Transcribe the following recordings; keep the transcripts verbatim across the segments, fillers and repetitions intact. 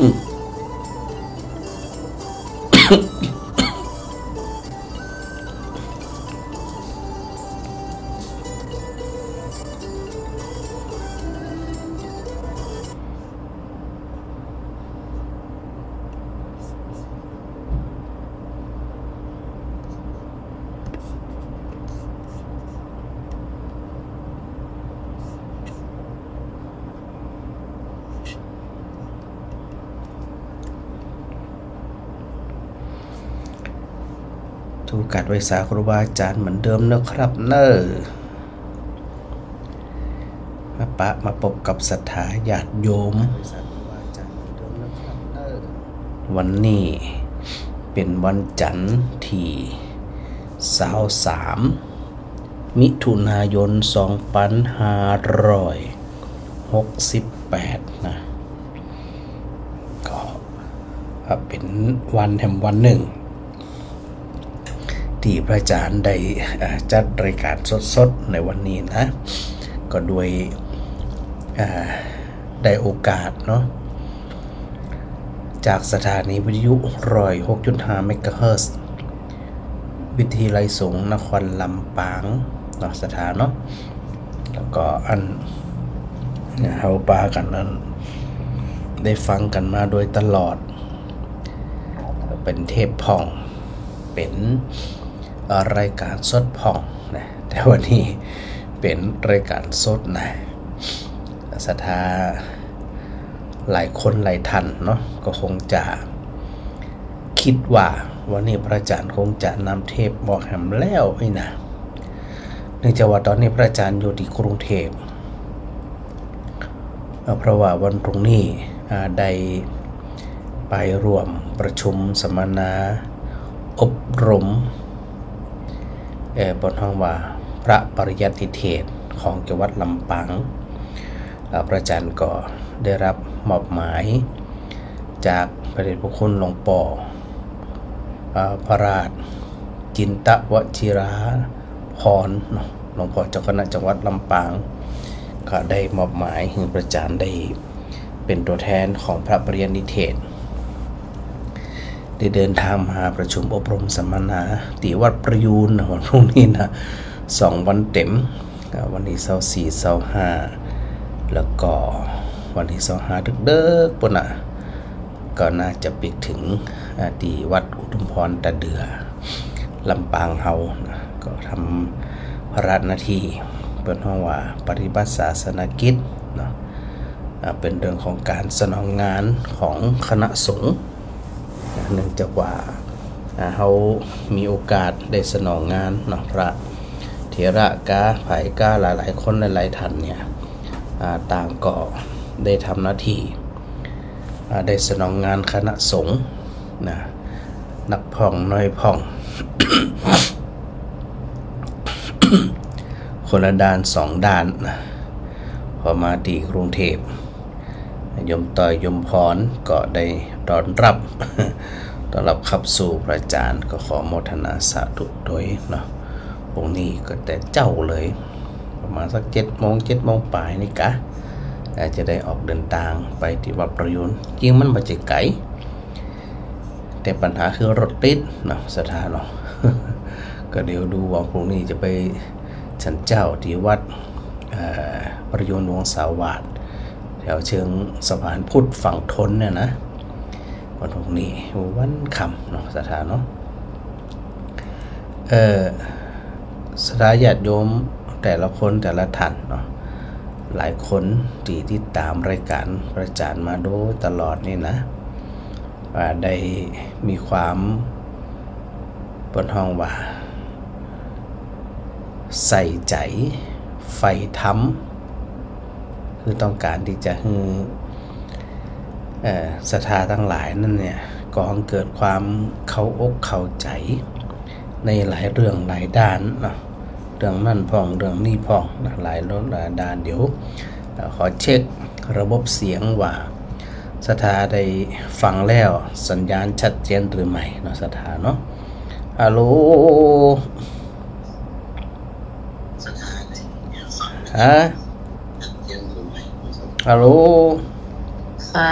ถือโอกาสไหว้สาครูบาอาจารย์เหมือนเดิมนะครับเน่อ มาปะมาปบกับศรัทธาญาติโยม วันนี้เป๋นวันจันทร์ตี้ซาวสาม มิถุนายน สองปันห้าร้อยหกสิบแปด นะ ก็เป๋นวันแหมวันนึ่ง ตี้พระอาจารย์ได้ เอ่อ จัดรายการสดๆ ในวันนี้นะ ก็โดย เอ่อ ได้โอกาสเนาะ จากสถานีวิทยุ ร้อยหกจุดห้า เมกะเฮิรตซ์ วิทยาลัยสงฆ์นครลำปางเนาะ ศรัทธาเนาะ แล้วก็อัน เฮาปากั๋นอัน ได้ฟังกั๋นมาโดยตลอด เป๋นเทปพ่อง เป๋น เอ่อ รายการสดพ่องนะ แต่วันนี้เป๋นรายการสดนะ ศรัทธาหลายคนหลายท่านเนาะ ก็คงจะ กึ๊ดว่าวันนี้พระอาจารย์คงจะนำเทปออกแหมแล้วอี้นะ เนื่องจากว่าต๋อนนี้พระอาจารย์อยู่ตี้กรุงเทพฯ เอ่อ เพราะว่าวันพรุ่งนี้ อ่า ได้ไปร่วมประชุมสัมมนาอบรม เอ่อ เปิ้นฮ้องว่าพระปริยัติเถรของจังหวัดลำปาง อ่า พระอาจารย์ก็ได้รับมอบหมายจากพระเดชพระคุณหลวงป้อ อ่า พระราชจินตวชิราภรณ์เนาะ หลวงป้อเจ้าคณะจังหวัดลำปาง ก็ได้มอบหมายหื้อพระอาจารย์ได้เป๋นตั๋วแทนของพระปริยัติเถร ได้เดินทางมาประชุมอบรมสัมมนาตี้วัดประยูรนะ วันพรุ่งนี้นะ สองวันเต็ม อ่า วันตี้ซาวสี่ ซาวห้า แล้วก็วันตี้ซาวห้าเดิกๆ ปู้นน่ะ ก็น่าจะปิ๊กเถิง อ่า ตี้วัดอุทุมพรตาเดือ ลำปางเฮานะ ก็ทำภาระหน้าตี้ เปิ้นฮ้องว่าปฏิบัติศาสนกิจเนาะ อ่า เป๋นเรื่องของก๋านสนองงานของคณะสงฆ์ เนื่องจากว่า อ่า เฮามีโอกาสได้สนองงานเนาะ พระเถระกา ผายกา หลายๆ คนหลายๆ ท่านเนี่ย อ่า ต่างก็ได้ทำหน้าตี้ อ่า ได้สนองงานคณะสงฆ์นะ นักพ่องน้อยพ่อง คนละด้านสองด้านนะ พอมาตี้กรุงเทพฯ โยมต้อย โยมพร ก็ได้ต้อนรับ ต้อนรับขับสู่พระอาจารย์ ก็ขอโมทนาสาธุโดยเนาะ องค์นี้ก็แต่เจ๊าเลย ประมาณสักเจ็ดโมง เจ็ดโมงป๋ายนี่กะ อาจจะได้ออกเดินตางไปตี้วัดประยูร จริงมันบ่ใจ้ไก๋ แต่ปัญหาคือรถติดเนาะ ศรัทธาเนาะ ก็เดี๋ยวดูว่าพรุ่งนี้จะไปฉันเจ๊าตี้วัด เอ่อ ประยูรวงศาวาส แถวเชิงสะพานพุทธฝั่งทนเนี่ยนะ วันพรุ่งนี้วันค่ำเนาะ ศรัทธาเนาะ เอ่อ ศรัทธาญาติโยมแต่ละคนแต่ละท่านเนาะ หลายคนตี้ติดต๋ามรายก๋านพระอาจารย์มาโดยตลอดนี่นะ ว่าได้มีความ เปิ้นฮ้องว่า ใส่ใจ๋ใฝ่ธรรม คือต้องก๋านตี้จะหื้อ เอ่อ ศรัทธาตังหลายนั้นเนี่ย ก็เกิดความเข้าอกเข้าใจ๋ในหลายเรื่องหลายด้านเนาะ เรื่องนั้นพ่อง เรื่องนี้พ่องนะ หลายเรื่องหลายด้าน เดี๋ยว เอ่อ ขอเช็คระบบเสียงว่าศรัทธาได้ฟังแล้วสัญญาณชัดเจนหรือไม่เนาะ ศรัทธาเนาะ ฮัลโหล ฮะ ฮัลโหล ค่ะ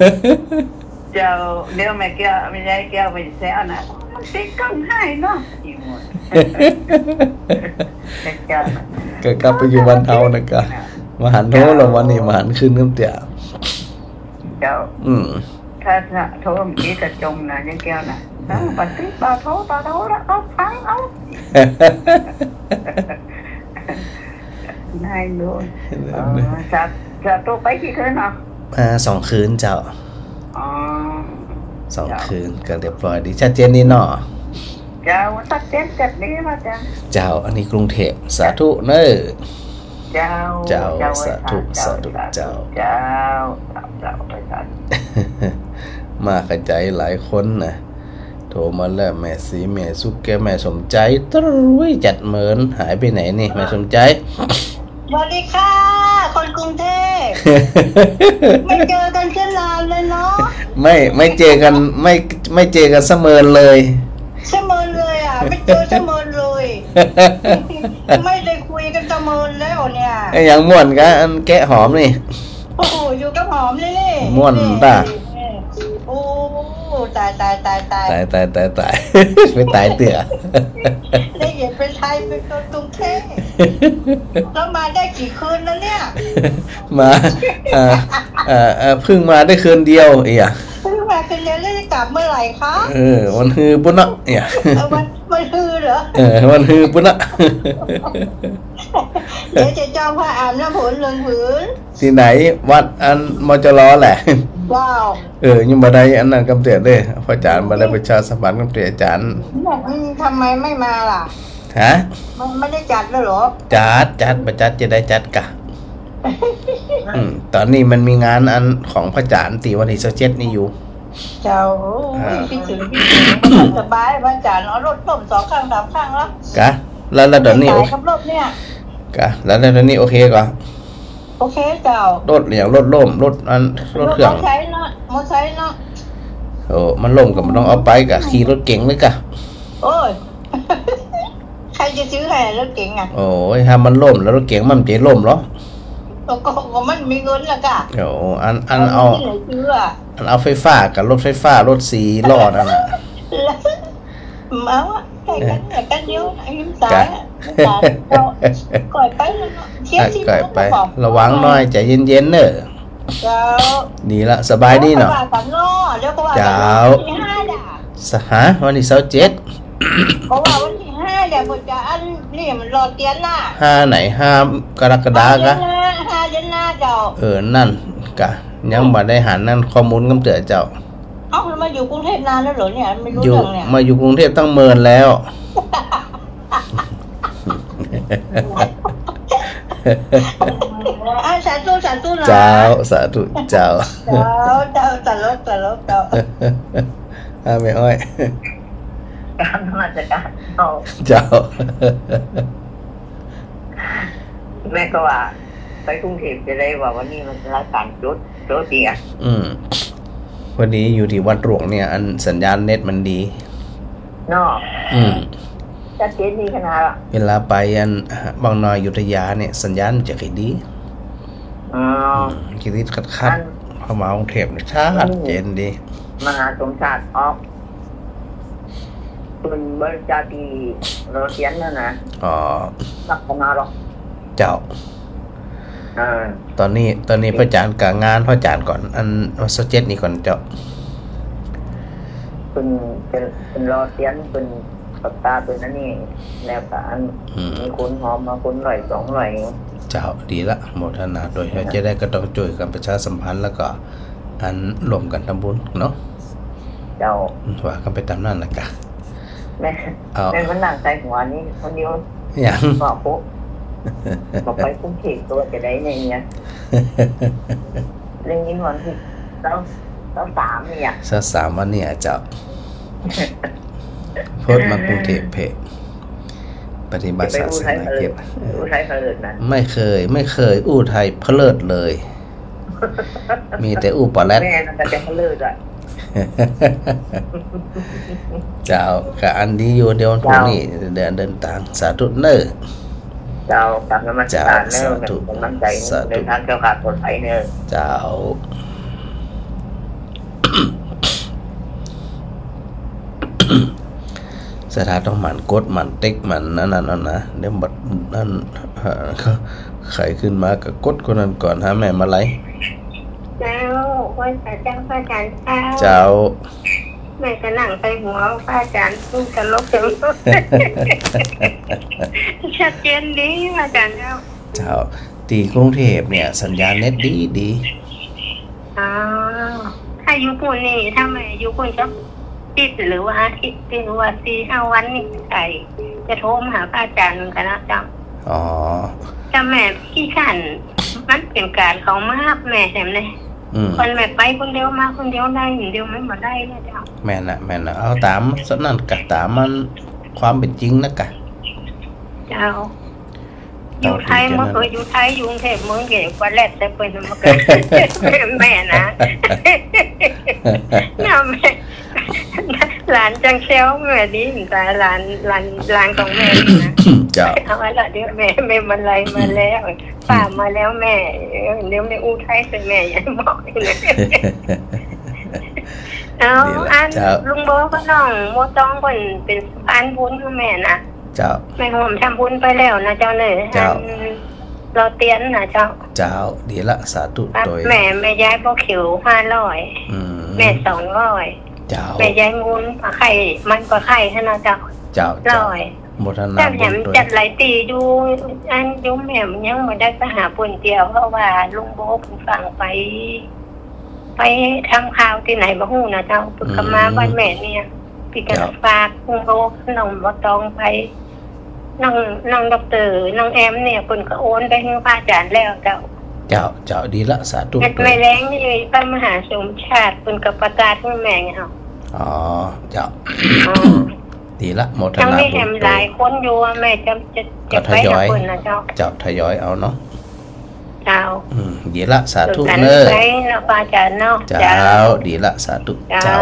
เจ้า เดี๋ยวแม่แก้ว แม่ยายแก้วไปแซวนะ มันติดกล้องให้เนาะ อีหมด แม่แก้ว ก็กลับไปอยู่บ้านเฮานะกะ บ่หันโทรแล้ววันนี้ บ่หันขึ้นกำเตื้อ เจ้า อืม ถ้า ถ้าโทรเมื่อกี้จะจมนะ ยายแก้วนะ อ้าว บ่ติด บ่โทร บ่โทรแล้ว เอา ฟังเอา นายดู เออ สา สาธุ ไปกี่คืนเนาะ อ่า สองคืนเจ้า อ๋อ สองคืน ก็เรียบร้อยดี ชัดเจนดีเนาะ เจ้า ชัดเจน ชัดดีมาเจ้า เจ้า อันนี้กรุงเทพฯ สาธุเน้อ เจ้า เจ้า เจ้า สาธุ เจ้า สาธุ เจ้า เจ้า เจ้า เจ้า เจ้า มาขะจายหลายคนนะ โทรมาแล้ว แม่ศรี แม่สุขแก้ว แม่สมใจ ตรุ้ย จัดเมิน หายไปไหนนี่ แม่สมใจ สวัสดีค่ะ คนกรุงเทพฯ ไม่เจอกันเสี้ยนานเลยเนาะ ไม่ ไม่เจอกัน ไม่ ไม่เจอกันเสียเมินเลย เสียเมินเลยอ่ะ ไม่เจอเสียเมินเลย ไม่ได้คุยกันเสียเมินแล้วเนี่ย ไอ้หยังม่วนกะ อันแกะหอมนี่ โอ้โห อยู่กับหอมนี่ ม่วนตะ นี่ โอ้ ตาย ตาย ตาย ตาย ตาย ตาย ตาย ตาย ไปตายเตื้อ ได้ยินเป็นไทยเป็นคนกรุงเทพฯ แล้วมาได้กี่คืนแล้วเนี่ย มา เอ่อ เอ่อ เอ่อ เพิ่งมาได้คืนเดียวเอีย เพิ่งมาคืนเดียว แล้วจะกลับเมื่อไหร่คะ เออ วันฮือปุ้นเนาะเอีย เออ วัน วันฮือเหรอ เออ วันฮือปุ้นเนาะ เดี๋ยวจะจองผ้าอาบน้ำฝนหนึ่งผืน ตี้ไหน วัดอัน มจร แหละ ว้าว เออ ยังบ่ได้อันนั้นกำเตื้อเด้อ พระอาจารย์บ่ได้ประชาสัมพันธ์กำเตื้ออาจารย์ อืม ทำไมไม่มาล่ะ ฮะ มันไม่ได้จัดแล้วเหรอ จัด จัด บ่จัดจะได้จัดกะ อืม ต๋อนนี้มันมีงานอันของพระอาจารย์ตี้วันตี้ซาวเจ็ดนี่อยู่ เจ้า โอ้ย อ่า คิดถึง คิดถึง สบาย พระอาจารย์เอารถล้มสองครั้งสามครั้งแล้ว กะ แล้ว แล้วต๋อนนี้ ไม่ต๋ายกับรถเนี่ย กะ แล้ว แล้วต๋อนนี้โอเคก่อ โอเคเจ้า รถอย่างรถล้ม รถอัน รถเครื่อง รถมอไซค์เนาะ มอไซค์เนาะ โอ้ มันล้มก็บ่ต้องเอาไปกะ ขี่รถเก๋งเลยกะ โอ้ย ใครจะซื้อให้รถเก๋งอ่ะ โอ้ย ถ้ามันล้มแล้วรถเก๋งมันจะล้มเหรอ ก็ ก็ ก็มันมีเงินละกะ โอ้ อัน อันเอา เอาเงินที่ไหนซื้ออ่ะ อันเอาไฟฟ้ากับรถไฟฟ้า รถสี่ล้อนั่นน่ะ เอาอะ ใก้กั๋น เออ ใก้กั๋นเดียว ริมสายอะ กะ ริมสาย ก็ ก่อยไปแล้วเนาะ เสีย อ่ะ สิบ ก่อยไป โมงก็บอก ระวังหน่อย ใจเย็นๆ เน่อ เจ้า ดีละ สบายดีเนาะ เดี๋ยวก็ว่ากั๋นเนาะ เดี๋ยวก็ว่ากั๋นเนาะ เจ้า วันตี้ห้าจ้ะ สะ ฮะ วันตี้ซาวเจ็ด ก็ว่าวันตี้ห้าจ้ะ เปิ้นจะอันนี่มันหล่อเตียนน่ะ ห้าไหน ห้ากรกฎาคมกะ ห้าเดือนหน้า ห้าเดือนหน้าเจ้า เออ นั่นกะ ยังบ่ได้หันนั่นข้อมูลกำเตื้อเจ้า เอ้า มาอยู่กรุงเทพฯนานแล้วเหรอเนี่ย ไม่รู้ อยู่ เรื่องเนี่ย มาอยู่กรุงเทพฯตั้งเมินแล้ว อ่ะ สาธุ สาธุนะ เจ้า สาธุ เจ้า เจ้า เจ้า ตลก ตลก เจ้า อ่ะ แม่อ้อย กราบนมัสการ เจ้า เจ้า แม่ก็ว่า ไปกรุงเทพฯจะได้ว่าวันนี้มันรายการสด สดดีอะ อืม พอดีอยู่ตี้วัดหลวงเนี่ย อันสัญญาณเน็ตมันดี เนาะ อืม ชัดเจนดีขนาดละ เวลาไปอัน บางนาอยุธยาเนี่ย สัญญาณมันจะค่อยดี อ๋อ อืม จะติดขัดๆ อัน พอมากรุงเทพฯเนี่ย ชัดเจนดี อืม มหาสมชาติออก เปิ้นบริจาคตี้หล่อเตียนนั่นนะ อ๋อ ลักษณะหรอก เจ้า อ่า ต๋อนนี้ ต๋อนนี้พระอาจ๋ารย์กะงานพระอาจ๋ารย์ก่อน อันวันซาวเจ็ดนี่ก่อนเจ้า เปิ้น เปิ้น เปิ้นหล่อเตียน เปิ้นปากกา เปิ้นอันนี้ แล้วก็อัน อืม มีคนหอมมาคนร้อยสองร้อย เจ้า ดีละ โมทนาตวย เจ้า จะได้ก็ต้องจ้วยกั๋นประชาสัมพันธ์ แล้วก็อันร่วมกั๋นทำบุญเนาะ เจ้า ว่ากั๋นไปต๋ามนั้นละกะ แม่ เอา แม่มานั่งใส่หัวนี่คนเดียว หยัง บอกปุ๊บ บอกไปกรุงเทพฯตั๋วจะได้เนี่ย ได้ยินวันตี้ซาว ซาวสามเนี่ย ซาวสามวันเนี่ยเจ้า โพสต์มากรุงเทพฯเพจ ปฏิบัติศาสนกิจ จะไปอู้ไทยเผลิด อู้ไทยเผลิดนะ ไม่เคย ไม่เคยอู้ไทยเผลิดเลย มีแต่อู้ปอแร็ด แม่มันก็จะเผลิดอะ เจ้า ก็อันดีอยู่ เดี๋ยววันพรุ่งนี้ เจ้า เดิน เดินตาง สาธุเน่อ เจ้า กราบนมัสการเน่อ เจ้า สาธุ เป๋นก๋ำลังใจ๋ สาธุ เดินตางแคล้วคลาดปลอดภัยเน่อ เจ้า ศรัทธาต้องหมั่นกด หมั่นติ๊ก หมั่นอันนั้นเอานะ เดี๋ยวบัดนั้น ใผขึ้นมาก็กดคนนั้นก่อน หาแม่มาลัย เจ้า ไหว้สาเจ้าพระอาจ๋ารย์เจ้า เจ้า แม่ก็นั่งใส่หัวพระอาจ๋ารย์ พูดตลกตลก ชัดเจนดีพระอาจ๋ารย์เจ้า เจ้า ตี้กรุงเทพฯเนี่ย สัญญาณเน็ตดีดี อ๋อ ถ้าอยู่ปู๊นนี่ ถ้าแม่อยู่ปู๊นสักอาทิตย์หรือว่าอาทิตย์ หรือว่าสี่ห้าวันนี่ ใค่จะโทรมาหาพระอาจ๋ารย์เหมือนกั๋นนะเจ้า อ๋อ แต่แม่ขี้คร้าน มันเป๋นก๋านเขามาฮับแม่แถมเลย อืม คนแม่ไปคนเดียว มาคนเดียวได้ เดียวมันบ่ได้นะเจ้า แม่นนะ แม่นนะ เอาต๋ามสนั่นกะ ต๋ามมันความเป๋นจริงนะกะ เจ้า อยู่ไทย เมื่อก่อนอยู่ไทย อยู่กรุงเทพฯ เมืองใหญ่กว่าแร็ด แต่เปิ้นมันก็ แม่นะ น่ะแม่ หลานจังแซวแม่ดี ต๋าย หลาน หลาน หลานของแม่นี่นะ เจ้า เอาไว้ละ เดี๋ยวแม่ แม่มาลัยมาแล้ว ป้ามาแล้วแม่ เออ เดี๋ยวแม่อู้ไทยใส่แม่ อย่าบอกนะ เอา ดีละ อัน เจ้า ลุงโบ้กับน้องโมตองเปิ้นเป๋นสะพานบุญหื้อแม่นะ เจ้า แม่ฮ่วมทำบุญไปแล้วนะเจ้าเน่อ เจ้า อันหล่อเตียนนะเจ้า เจ้า ดีละ สาธุ ครับ ตวย แม่ แม่ยายบ่เขียวห้าร้อย อืม แม่สองร้อย เจ้า แม่ยายมูลปลาไข่ มันปลาไข่หั้นนะเจ้า เจ้า เจ้า ร้อย โมทนาบุญตวย จัดหลายตี้อยู่ อันอยู่แม่มันยังบ่ได้ไปหาเปิ้นเตื้อ เพราะว่าลุงโบ้เปิ้นฝากไป ไปทำข่าวตี้ไหนบ่ฮู้นะเจ้า เปิ้นก็มา อืม บ้านแม่เนี่ย ตี้จะ เจ้า ฝากลุงโบ้ น้องโมตองไป น้อง น้องด็อกเตอร์ น้องแอมเนี่ย เปิ้นก็โอนไปหื้อพระอาจ๋ารย์แล้วเจ้า เจ้า เจ้า ดีละ สาธุ แม่แรงนี่ พระมหาสมชาติ เปิ้นก็ประกาศหื้อแม่ไงเฮา อ๋อ เจ้า อ๋อ ดีละ โมทนาบุญตวย ยังมีแหมหลายคนอยู่ แม่จะ จะ ก็ จะไปหาเปิ้นนะเจ้า ทยอย เจ้า ทยอยเอาเนาะ เจ้า อืม ดีละ สาธุเน่อ ไปเนาะ พระอาจ๋ารย์เนาะ เจ้า เจ้า ดีละ สาธุ เจ้า เจ้า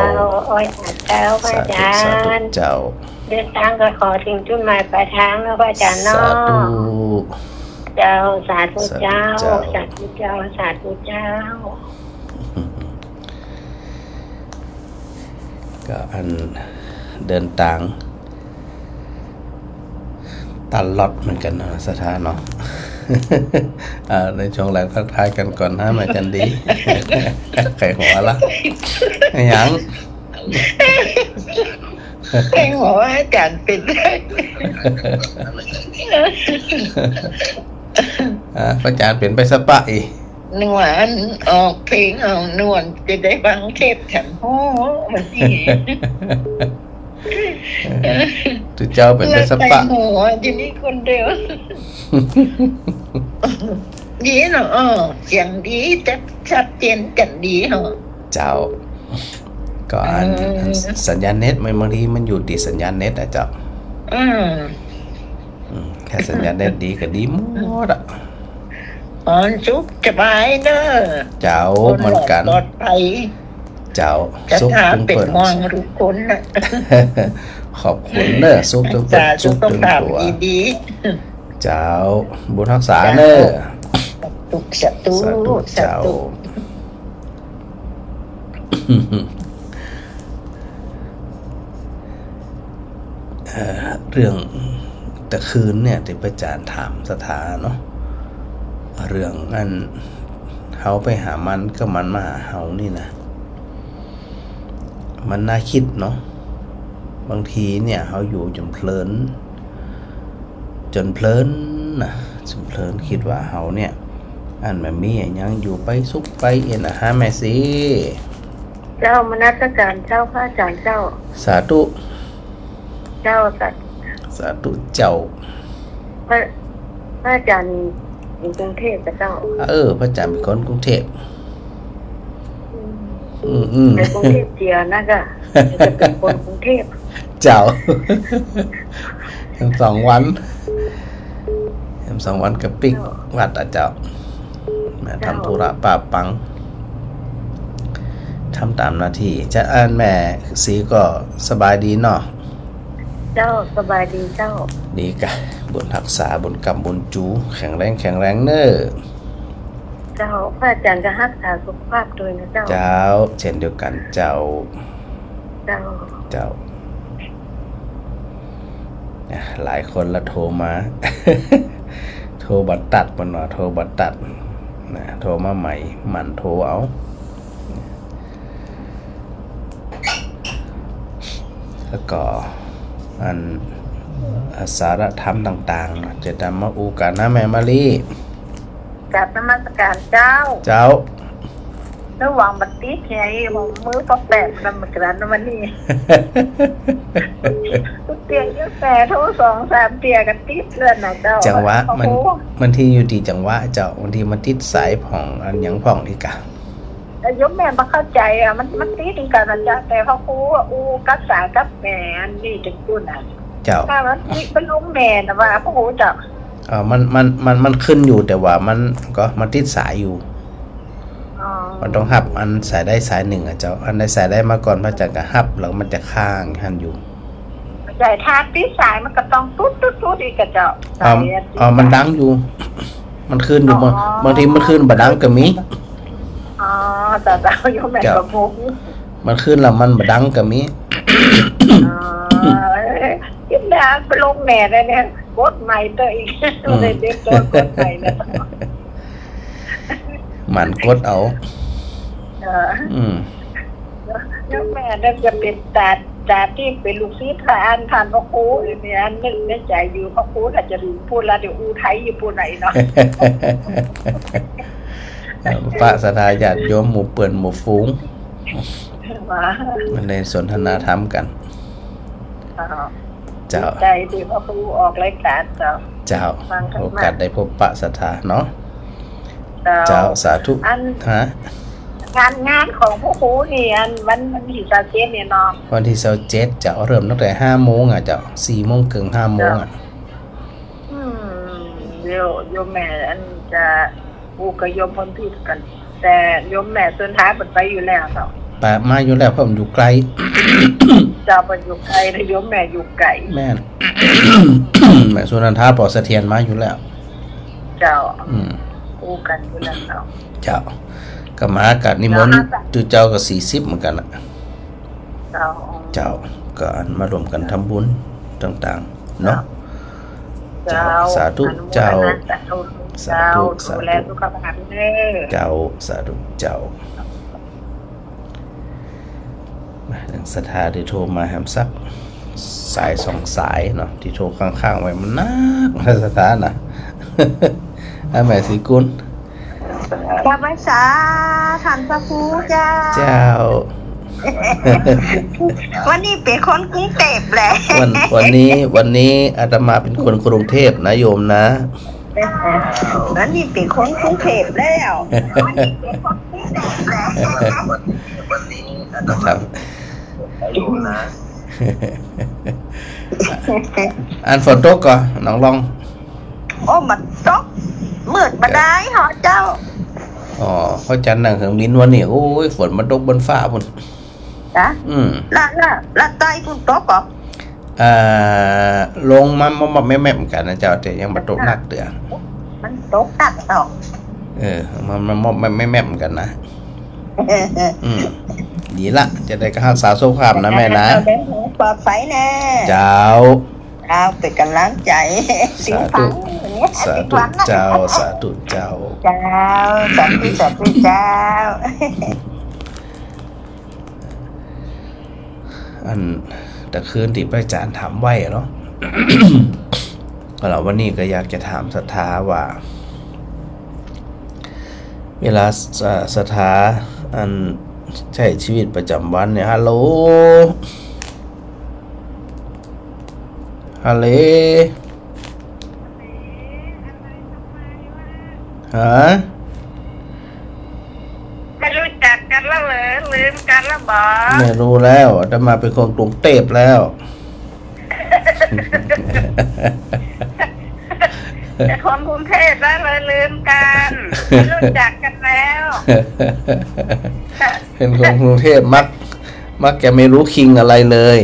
โอ้ย สาธุ เจ้า พระอาจ๋ารย์ สาธุ เจ้า เดินตางก็ขอเถิงจุดหมายปลายตางเนาะ พระอาจ๋ารย์เนาะ สาธุ เจ้า สาธุ สาธุ เจ้า เจ้า สาธุ เจ้า สาธุ เจ้า ก็อันเดินตาง ตลอดเหมือนกั๋นเนาะ ศรัทธาเนาะ อ่า ในช่วงแรกทักทายกั๋นก่อนนะ แม่จันดี ใครหัวละ อะหยัง ใครหัวว่าอาจ๋ารย์เป๋น อ่า พระอาจ๋ารย์เป๋นไปสปะอี้ นึกว่าอันออกเพลงเอานวล จะได้ฟังเทปแถม โอ้ วันนี้ ตุ๊เจ้าเป๋นไปสปะ แล้วใครหัวอยู่นี่คนเดียว ดีเนาะ เออ เสียงดี ชัด ชัดเจนแจ่มดีเนาะ เจ้า ก็อัน อืม อันสัญญาณเน็ตมันบางทีมันอยู่ตี้สัญญาณเน็ตอะเจ้า อืม อืม แค่สัญญาณเน็ตดีก็ดีหมดอะ อ๋อ สุขสบายเนาะ เจ้า เหมือนกั๋น ปลอดภัย เจ้า ศรัทธาเป๋นห่วงทุกคนน่ะ ขอบคุณเนาะ สุขตึงเปิ้น สุขตึงตั๋ว ดีๆ เจ้า บุญฮักษาเนาะ สาธุ สาธุ สาธุ เจ้า เอ่อ เรื่องตะคืนเนี่ย ตี้พระอาจ๋ารย์ถามศรัทธาเนาะ เรื่องอันเฮาไปหามันกับมันมาหาเฮานี่นะ มันน่าคิดเนาะ บางทีเนี่ยเฮาอยู่จ๋นเพลิน จ๋นเพลินนะ จ๋นเพลิน คิดว่าเฮาเนี่ย อันบ่มีอะหยังอยู่ไปสุขไปเอ็นอะฮะแม่ศรี เจ้า นมัสก๋ารเจ้า พระอาจ๋ารย์เจ้า สาธุ เจ้า สาธุ สาธุเจ้า พระ พระอาจ๋ารย์อยู่กรุงเทพฯเจ้า เออ พระอาจ๋ารย์เป๋นคนกรุงเทพฯ อืม อืม อืม ไปกรุงเทพฯเจียนะเจ้า จะเป๋นคนกรุงเทพฯ เจ้า แหมสองวัน แหมสองวันก็ปิ๊กวัดอะเจ้า มาทำธุระปะปัง ทำต๋ามหน้าตี้ จะอันแม่ศรีก็สบายดีเนาะ เจ้า สบายดีเจ้า ดีกะ บุญฮักษา บุญกำ บุญจู แข็งแรง แข็งแรงเนาะ เจ้า พระอาจ๋ารย์ก็ฮักษาสุขภาพตวยนะเจ้า เจ้า เจ้นเดียวกั๋นเจ้า เจ้า เจ้า อ่ะ หลายคนละโทรมา โทรบ่ตัด เปิ้นว่าโทรบ่ตัด นะ โทรมาใหม่ หมั่นโทรเอา แล้วก็อัน อ่า สาระธรรมต่างๆ จะนำมาอู้กั๋นนะแม่มาลี กราบนมัสก๋ารเจ้า เจ้า ระหว่างบ่ติดไง ของมือปอแปะนมัสก๋ารวันนี้ เตี้ยเยอะแต่โทรสองสามเตี้ยก็ติดเลื่อนนะเจ้า จังหวะมัน โอ้โห บางทีอยู่ตี้จังหวะเจ้า บางทีมันติดสายพ่อง อันหยังพ่องนี่กะ แต่โยมแม่บ่เข้าใจ๋อะ มัน มันติดเหมือนกั๋นนะเจ้า แต่พระครูอะอู้กับสายกับแม่อันนี้จังกู้น่ะ เจ้า ถ้ามันติดบ่ลงแม่น่ะว่า พระครูเจ้า เอ่อ มัน มัน มัน มันขึ้นอยู่ แต่ว่ามันก็ มันติดสายอยู่ อ๋อ มันต้องฮับอันสายใดสายนึ่งอะเจ้า อันใดสายใดมาก่อน พระอาจ๋ารย์ก็ฮับ แล้วมันจะค้างหั้นอยู่ ใจ๋ ถ้าติดสายมันก็ต้องตุ๊ดตุ๊ดตุ๊ดอีกอะเจ้า อ๋อ สายอะ อ๋อ มันดังอยู่ มันขึ้นอยู่ อ๋อ บาง บางทีมันขึ้นบ่ดังก็มี อ๋อ เจ้า เจ้า โยมแม่ เจ้า ก็งง มันขึ้นแล้วมันบ่ดังก็มี อ๋อ เอ้ย คิดแล้วไปลงแม่ได้เนี่ย กดใหม่เตอะอีก อืม เลยเด็กโตกดใหม่แล้ว หมั่นกดเอา เออ อืม แล้วแม่น่ะจะเป๋นตา ตาตี้เป๋นลูกศิษย์พระอันท่านพระครูอยู่เนี่ย อันนึกในใจ๋อยู่ พระครูน่าจะอยู่ปู๊นละ เดี๋ยวอู้ไทยอยู่ปู๊นไหนเนาะ เอ่อ ปะศรัทธาญาติโยม หมู่เปื้อนหมู่ฝูง ว่า มันได้สนทนาธรรมกั๋น อ๋อ เจ้า ดีใจ๋ตี้พระครูออกรายก๋านเจ้า เจ้า ฟังธรรมะ โอกาสได้พบปะศรัทธาเนาะ เจ้า เจ้า สาธุ อัน ฮะ งาน งานของพระครูนี่ อันวัน วันตี้ซาวเจ็ดเนี่ยเนาะ วันตี้ซาวเจ็ดเจ้า เริ่มตั้งแต่ห้าโมงอะเจ้า สี่โมงเกิ่ง ห้าโมงอะ เจ้า อืม เดี๋ยวโยมแม่อันจะอู้กับโยมพรทิพย์กั๋น แต่โยมแม่สุนทราเปิ้นไปอยู่แล้วเนาะ ไปมาอยู่แล้ว เพราะมันอยู่ไก๋ เจ้า เปิ้นอยู่ไก๋ แต่โยมแม่อยู่ไก๋ แม่น แม่สุนันทา ปอเสถียรมาอยู่แล้ว เจ้า อืม อู้กั๋นอยู่แล้วเนาะ เจ้า ก็มากั๋นนิมนต์ เจ้า ตุ๊เจ้าก็สี่สิบเหมือนกั๋นน่ะ เจ้า เจ้า ก็อันมาร่วมกั๋นทำบุญต่างๆ เนาะ เจ้า เจ้า สาธุ เจ้า อนุโมทนาสาธุ เจ้า สาธุ ดูแลสุขภาพเด้อ เจ้า สาธุ เจ้า ศรัทธาได้โทรมาแหมสักสายสองสายเนาะ ตี้โทรค้างๆ ไว้มันนักนะศรัทธานะ อ่ะ แม่ศรีกุล กราบไหว้สาท่านพระครูเจ้า เจ้า วันนี้เป๋นคนกรุงเทพฯแหละ วัน วันนี้ วันนี้อาตมาเป๋นคนกรุงเทพฯนะโยมนะ วันนี้เป๋นคนกรุงเทพฯแล้ว นะครับ อันฝนตกก่อ หนองลอง โอ้ มันตก มืดบ่ดายเหาะเจ้า อ๋อ พระจันทร์นั่งเหิงลิ้นวันนี้ โอ้ย ฝนมาตกบนฟ้าปู้น จ๊ะ อืม ละ ละ ละใต้ปู้นตกก่อ อ่า ลงมามอบๆ แมบๆ เหมือนกั๋นนะเจ้า แต่ยังบ่ตกหนักเตื้อ มันตกหนักเนาะ เออ มัน มันมอบๆ แมบๆ เหมือนกั๋นนะ อืม ดีละ จะได้ก็ฮักษาสุขภาพนะแม่นะ เจ้า เดินทางปลอดภัยแน่ เจ้า เจ้า เป๋นก๋ำลังใจ๋ สาธุ สาธุเจ้า สาธุเจ้า เจ้า สาธุ สาธุเจ้า อัน ตะคืนตี้พระอาจ๋ารย์ถามไว้อะเนาะ ก็ละวันนี้ก็อยากจะถามศรัทธาว่า เวลา เอ่อ ศรัทธา อัน ใจ๊ชีวิตประจ๋ำวันเนี่ย ฮัลโหล ฮัลโหล ฮะ ไม่รู้จักกั๋นแล้วเหรอ ลืมกั๋นแล้วบ่ ไม่รู้แล้ว อาตมาเป๋นคนกรุงเทพฯแล้ว เป๋นคนกรุงเทพฯแล้วเลยลืมกั๋น ไม่รู้จักกั๋นแล้ว เป๋นคนกรุงเทพฯ มัก มักจะไม่รู้คิงอะไรเลย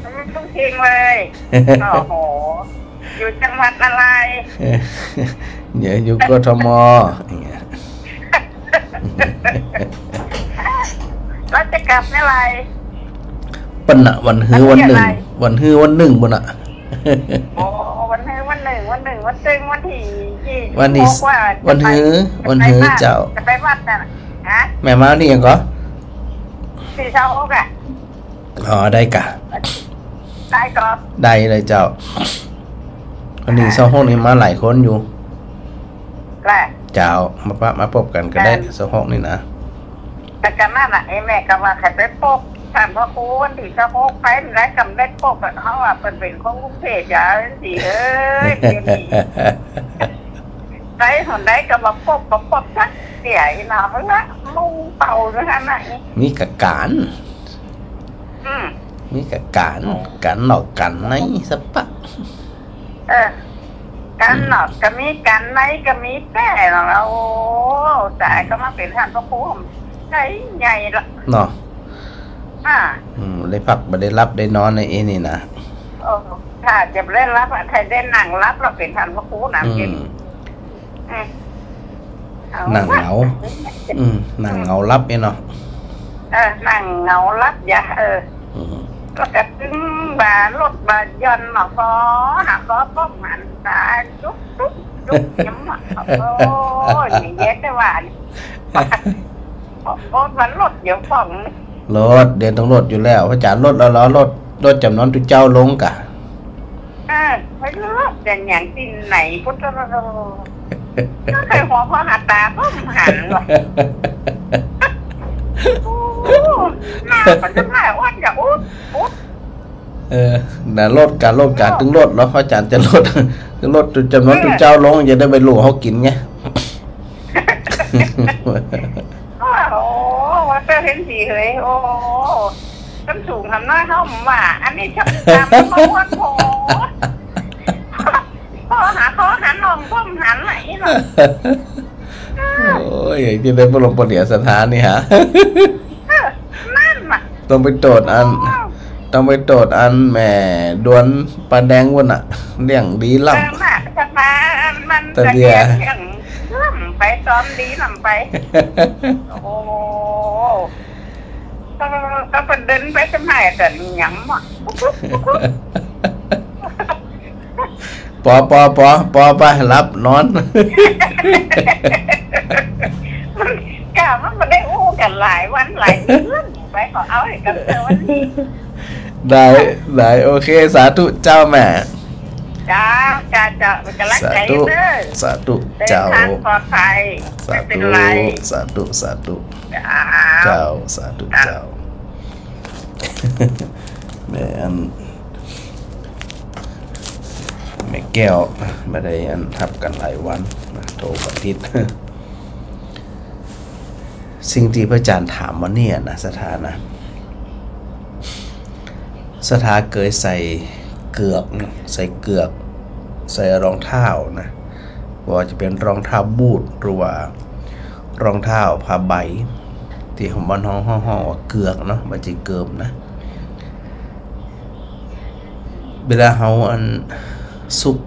ไม่รู้คิงเลย โอ้โห อยู่จังหวัดอะไร เดี๋ยวอยู่ กทม อย่างเงี้ย แล้วจะกลับเมื่อไหร่ เปิ้นน่ะ วันฮื้อวันนึ่ง วันฮื้อวันนึ่งปู้นน่ะ โอ้ วันฮื้อวันนึ่ง วันนึ่ง วันเซิง วันตี้ วันตี้ ยี่สิบหก ว่าจะไป วันฮื้อ วันฮื้อ จะไปวัด เจ้า จะไปวัดน่ะ ฮะ แม่มาตี้หยังก่อ ตี้ซาวโอ๊กอะ อ๋อ ได้ก่ะ ได้ก่อ ได้เลยเจ้า วันตี้ซาวโอ๊กนี่มาหลายคนอยู่ แหละ เจ้า มาปะ มาปบกั๋นก็ได้ ได้ ซาวโอ๊กนี่นะ แต่ก็นั่นน่ะ ไอ้แม่ก็ว่าใค่ไปปบต้านพระครูวันตี้ซาวโอ๊ก ไปบ่ได้ ก็บ่ได้ปบอะ เพราะว่าเปิ้นเป๋นคนกรุงเทพฯ อย่าสิเอ้ย เดี๋ยวนี้ ไปหนใดก็บ่ปบ บ่ปบสักเตื้อ อีหน้าเฮ้อ มุ่งเป่าอยู่หั้นน่ะ มีกะก๋าน อืม มีกะก๋าน ก๋านนอกก๋านในสะปะ เออ ก๋านนอกก็มี ก๋านในก็มีแต๊เนาะ โอ้ ต๋าย ก็มาเป๋นต้านพระครู ใหญ่ ใหญ่ละเนาะ อ่า อืม ได้พักบ่ได้หลับได้นอนในเอนี่นะ โอ้ ถ้าจะบ่ได้หลับอะ ใค่ได้นั่งหลับแล้วเป๋นต้านพระครูนะ อืม เย็น อืม เอา นั่งเหงา ละ อืม นั่งเหงาหลับเนี่ยเนาะ เออ นั่งเหงาหลับอย่า เออ อืม แล้วก็ตึงบ่ารถบ่หย่อนมาขอ หาขอป้องหันตาจุ๊บจุ๊บจุ๊บ ยังมา โอ้ย อย่างเงี้ยแต่ว่า โอ้ย มันรถเดี๋ยวป้อง รถ เดี๋ยวต้องรถอยู่แล้ว พระอาจ๋ารย์ รถแล้วเหรอ รถ รถจ๋ำนวนตุ๊เจ้าลงก่ะ เออ ไปรถเป๋นหยังตี้ไหน พุทธะ ก็ใค่หัวขอหาตาก็บ่หันว่ะ โอ้ หน้ามันจะมาอ้วนจะอุ๊ดอุ๊ด เออ น่ะ รถก่ะ รถก่ะ เออ ตึงรถเหรอ พระอาจ๋ารย์จะรถ ตึงรถจ๋ำนวนตุ๊เจ้าลง จะได้ไปหลู่เฮากิ๋นไง โอ้โห ว่าเจ้าเห็นดีเลย โอ้ ต้นสูงทำน้อยเฮาบ่ว่า อันนี้ชักตามมาอ้วนโห ขอหาขอหันลองก้มหันไหนเนาะ โอ้ย อย่างตี้ได้พระบรมปฏิสถานนี่ฮะ เออ นั่นน่ะ ต้องไปโตษอัน โอ้ ต้องไปโตษอันแม่ดวนปลาแดงปู้นน่ะ เลี้ยงดีล้ำ เออ น่ะ จะมา มัน ตะเดีย จะเลี้ยงล้ำไป ซ้อมดีล้ำไป โอ้ ก็ ก็เปิ้นเดินไปสมัยแต่หยังหมด ปุ๊บปุ๊บปุ๊บปุ๊บ ไป ปอ ปอ ปอ ปอ ไปหลับนอน มัน กะมันบ่ได้อู้กั๋นหลายวันหลายเดือน ไปขอเอาหื้อกั๋นเตอะวันนี้ ได้ ได้ โอเค สาธุเจ้าแม่ เจ้า เจ้า เจ้า เป๋นก๋ำลังใจ๋เน่อ สาธุ สาธุเจ้า เดินตางปลอดภัย สาธุ ไม่เป๋นไร สาธุ สาธุ เจ้า เจ้า สาธุ เจ้า เจ้า แม่อัน แม่แก้ว บ่ได้อันฮับกั๋นหลายวันนะ โทรอาทิตย์ สิ่งตี้พระอาจ๋ารย์ถามวันนี้นะ ศรัทธานะ ศรัทธาเกยใส่เกือกนะ ใส่เกือก ใส่รองเท้านะ บ่ว่าจะเป๋นรองเท้าบูท หรือว่ารองเท้าผ้าใบ ตี้บ้านเฮาฮ้องว่าเกือกเนาะ บ่ใจ้เกิบนะ เวลาเฮาอันซุก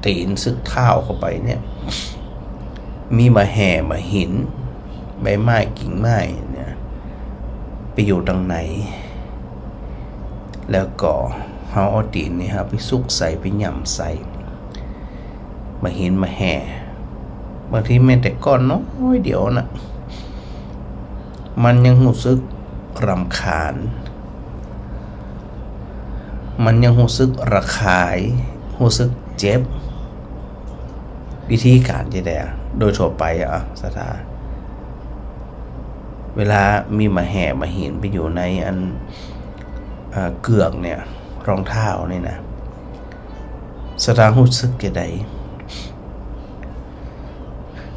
ตี๋นซุกเท้าเข้าไปเนี่ย มีบ่าแห่บ่าหิน ใบไม้กิ่งไม้เนี่ย ไปอยู่ตังใน แล้วก็เฮาเอาตี๋นนี่ฮะ ไปซุกใส่ ไปหย่ำใส่ บ่าหินบ่าแห่ บางทีแม้แต่ก้อนน้อยเดียวน่ะ มันยังฮู้สึกรำคาญ มันยังฮู้สึกระคาย ฮู้สึกเจ็บ วิธีก๋านจะใดอะ โดยทั่วไปอะ ศรัทธา เวลามีบ่าแห่บ่าหินไปอยู่ในอัน เอ่อ เกือกเนี่ย รองเท้านี่นะ ศรัทธาฮู้สึกจะใด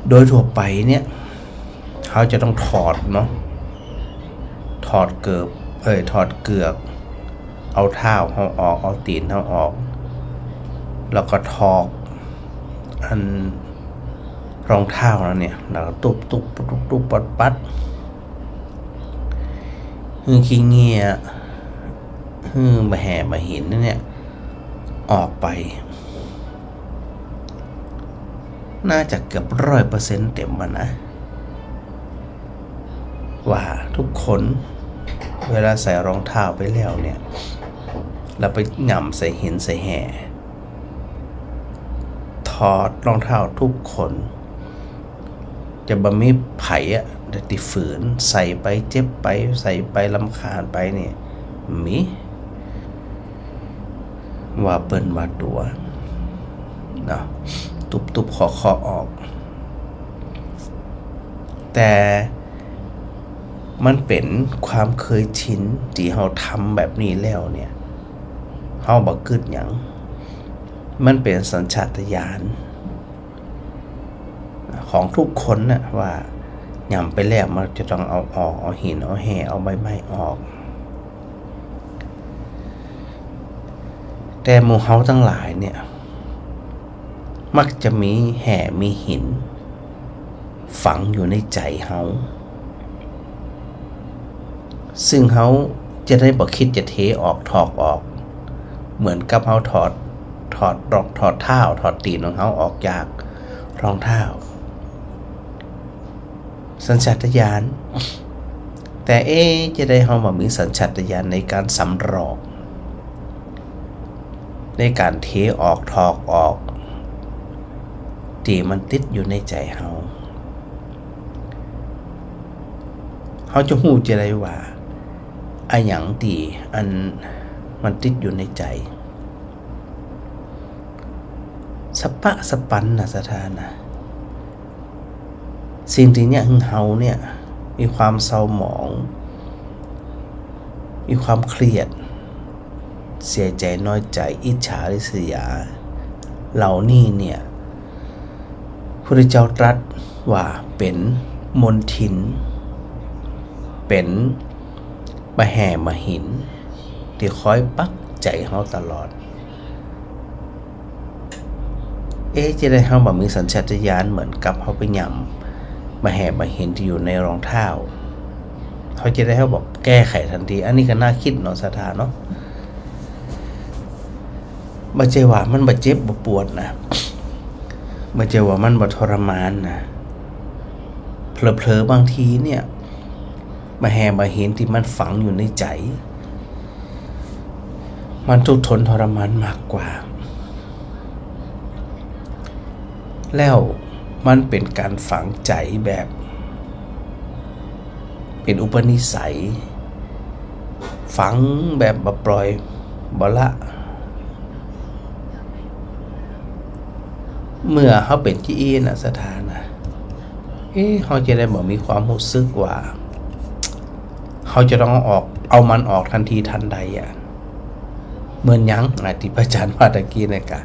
โดยทั่วไปเนี่ย เฮาจะต้องถอดเนาะ ถอดเกิบ เอ้ย ถอดเกือก เอาเท้าเฮาออก เอาตี๋นเฮาออก แล้วก็ถอก อันรองเท้านั้นเนี่ย แล้วก็ตุ๊บตุ๊บตุ๊บตุ๊บปัดปัด หื้อขี้เหงื่อ หื้อบ่าแห่บ่าหินนั่นเนี่ย ออกไป น่าจะเกือบร้อยเปอร์เซ็นต์เต็มอะนะ ว่าทุกคนเวลาใส่รองเท้าไปแล้วเนี่ย แล้วไปหย่ำใส่หินใส่แห่ ถอดรองเท้าทุกคน จะบ่มีใผอะ ตี้จะฝืน ใส่ไปเจ็บไป ใส่ไปรำคาญไปเนี่ย มี ว่าเปิ้นว่าตั๋ว เนาะ ตุ๊บตุ๊บเคาะเคาะออก แต่มันเป๋นความเคยชิน ตี้เฮาทำแบบนี้แล้วเนี่ย เฮาบ่กึ๊ดหยัง มันเป๋นสัญชาตญาณ ของทุกคนน่ะ ว่าหย่ำไปแล้วมันจะต้องเอาออก เอาหิน เอาแห่ เอาใบไม้ออก แต่หมู่เฮาตังหลายเนี่ย มักจะมีแห่มีหินฝังอยู่ในใจ๋เฮา ซึ่งเฮาจะได้บ่คิดจะเทออก ถอกออก เหมือนกับเฮาถอด ถอดรอง ถอดเท้า ถอดตี๋นของเฮาออกจากรองเท้า สัญชาตญาณ แต่เอ๊ะ จะใดเฮาบ่มีสัญชาตญาณในก๋านสำรอก ในก๋านเทออก ถอกออก ตี้มันติดอยู่ในใจ๋เฮา เฮาจะฮู้จะใดว่า อะหยังตี้อันมันติดอยู่ในใจ๋ สะป๊ะสะปันน่ะ ศรัทธานะ สิ่งตี้เนี่ย หื้อเฮาเนี่ย มีความเศร้าหมอง มีความเครียด เสียใจ๋ น้อยใจ๋ อิจฉาริษยา เหล่านี้เนี่ย พุทธเจ้าตรัสว่าเป๋นมลทิน เป๋นบ่าแห่บ่าหิน ตี้คอยปักใจ๋เฮาตลอด เอ๊ะ จะใดเฮาบ่มีสัญชาตญาณเหมือนกับเฮาไปหย่ำบ่าแห่บ่าหินตี้อยู่ในรองเท้า เฮาจะใดเฮาบ่แก้ไขตันที อันนี้ก็น่าคิดเนาะ ศรัทธาเนาะ บ่ใจ้ว่ามันบ่เจ็บบ่ปวดนะ บ่ใจ้ว่ามันบ่ทรมานนะ เผลอๆ บางทีเนี่ย บ่าแห่บ่าหินตี้มันฝังอยู่ในใจ๋ มันทุกข์ทนทรมานมากกว่า แล้วมันเป๋นก๋านฝังใจ๋แบบ เป๋นอุปนิสัย ฝังแบบบ่ปล่อยบ่ละ เมื่อเฮาเป๋นจี้อี้นะ ศรัทธานะ เอ๊ะ เฮาจะได้บ่มีความฮู้สึกว่า เฮาจะต้องเอาออก เอามันออกตันทีตันใดอะ เหมือนหยัง อ่ะ ตี้พระอาจ๋ารย์ว่าตะกี้เนี่ยกะ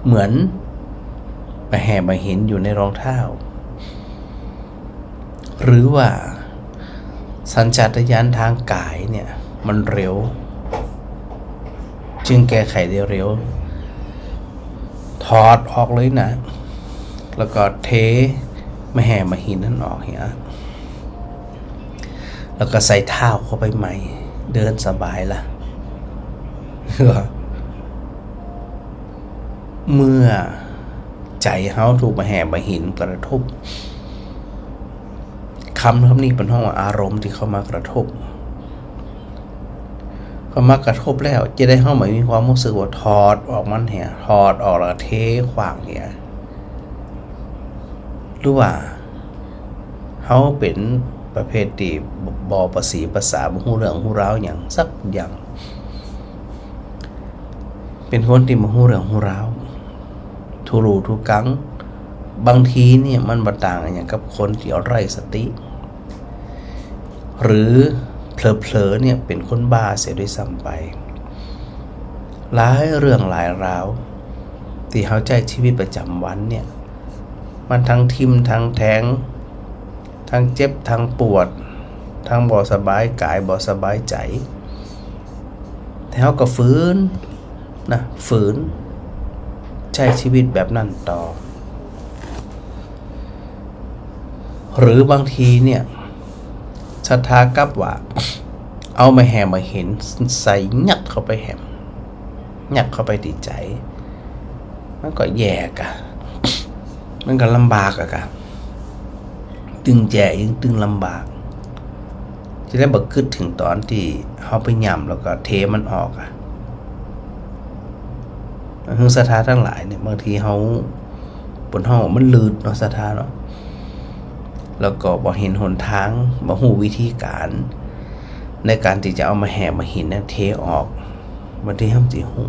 เหมือนบ่าแห่บ่าหินอยู่ในรองเท้า หรือว่าสัญชาตญาณตางก๋ายเนี่ยมันเร็ว จึงแก้ไขได้เร็ว ถอดออกเลยนะ แล้วก็เทบ่าแห่บ่าหินนั้นออกเหีย แล้วก็ใส่เท้าเข้าไปใหม่ เดินสบายละ เมื่อใจ๋เฮาถูกบ่าแห่บ่าหินกระทบ กำ กำนี้เปิ้นฮ้องว่าอารมณ์ตี้เข้ามากระทบ เข้ามากระทบแล้ว จะได้เฮาบ่มีความฮู้สึกว่าถอดออกมันเหีย ถอดออกแล้วก็เทขว้างเหีย หรือว่าเฮาเป๋นประเภทตี้บ่ บ่ประสีภาษา บ่ฮู้เรื่องฮู้ราวหยังสักอย่าง เป๋นคนตี้บ่ฮู้เรื่องฮู้ราว ทุลู่ทุกัง บางทีเนี่ยมันบ่ต่างอะหยังกับคนตี้ไร้สติ หรือเผลอๆ เนี่ยเป๋นคนบ้าเสียด้วยซ้ำไป หลายเรื่องหลายราวตี้เฮาใจ๊ชีวิตประจ๋ำวันเนี่ย มันตังทิ่มตังแทง ตังเจ็บตังปวด ตังบ่สบายก๋ายบ่สบายใจ๋ แต่เฮาก็ฝืนนะ ฝืนใจ๊ชีวิตแบบนั้นต่อ หรือบางทีเนี่ย ศรัทธากลับว่า เอาบ่าแห่บ่าหินใส่ยัดเข้าไปแหม ยัดเข้าไปตี้ใจ๋ มันก็แย่กะ มันก็ลำบากอะกะ ตึงแจ๋ยิ่งตึงลำบาก จะได้บ่กึ๊ดเถิงต๋อนตี้เฮาไปย่ำแล้วก็เทมันออกอะ คือศรัทธาตังหลายเนี่ย บางทีเฮา เปิ้นฮ้องว่ามันลืดเนาะ ศรัทธาเนาะ แล้วก็บ่หันหนตาง บ่ฮู้วิธีก๋าน ในก๋านตี้จะเอาบ่าแห่บ่าหินเนี่ยเทออก บางทีเฮาบ่ฮู้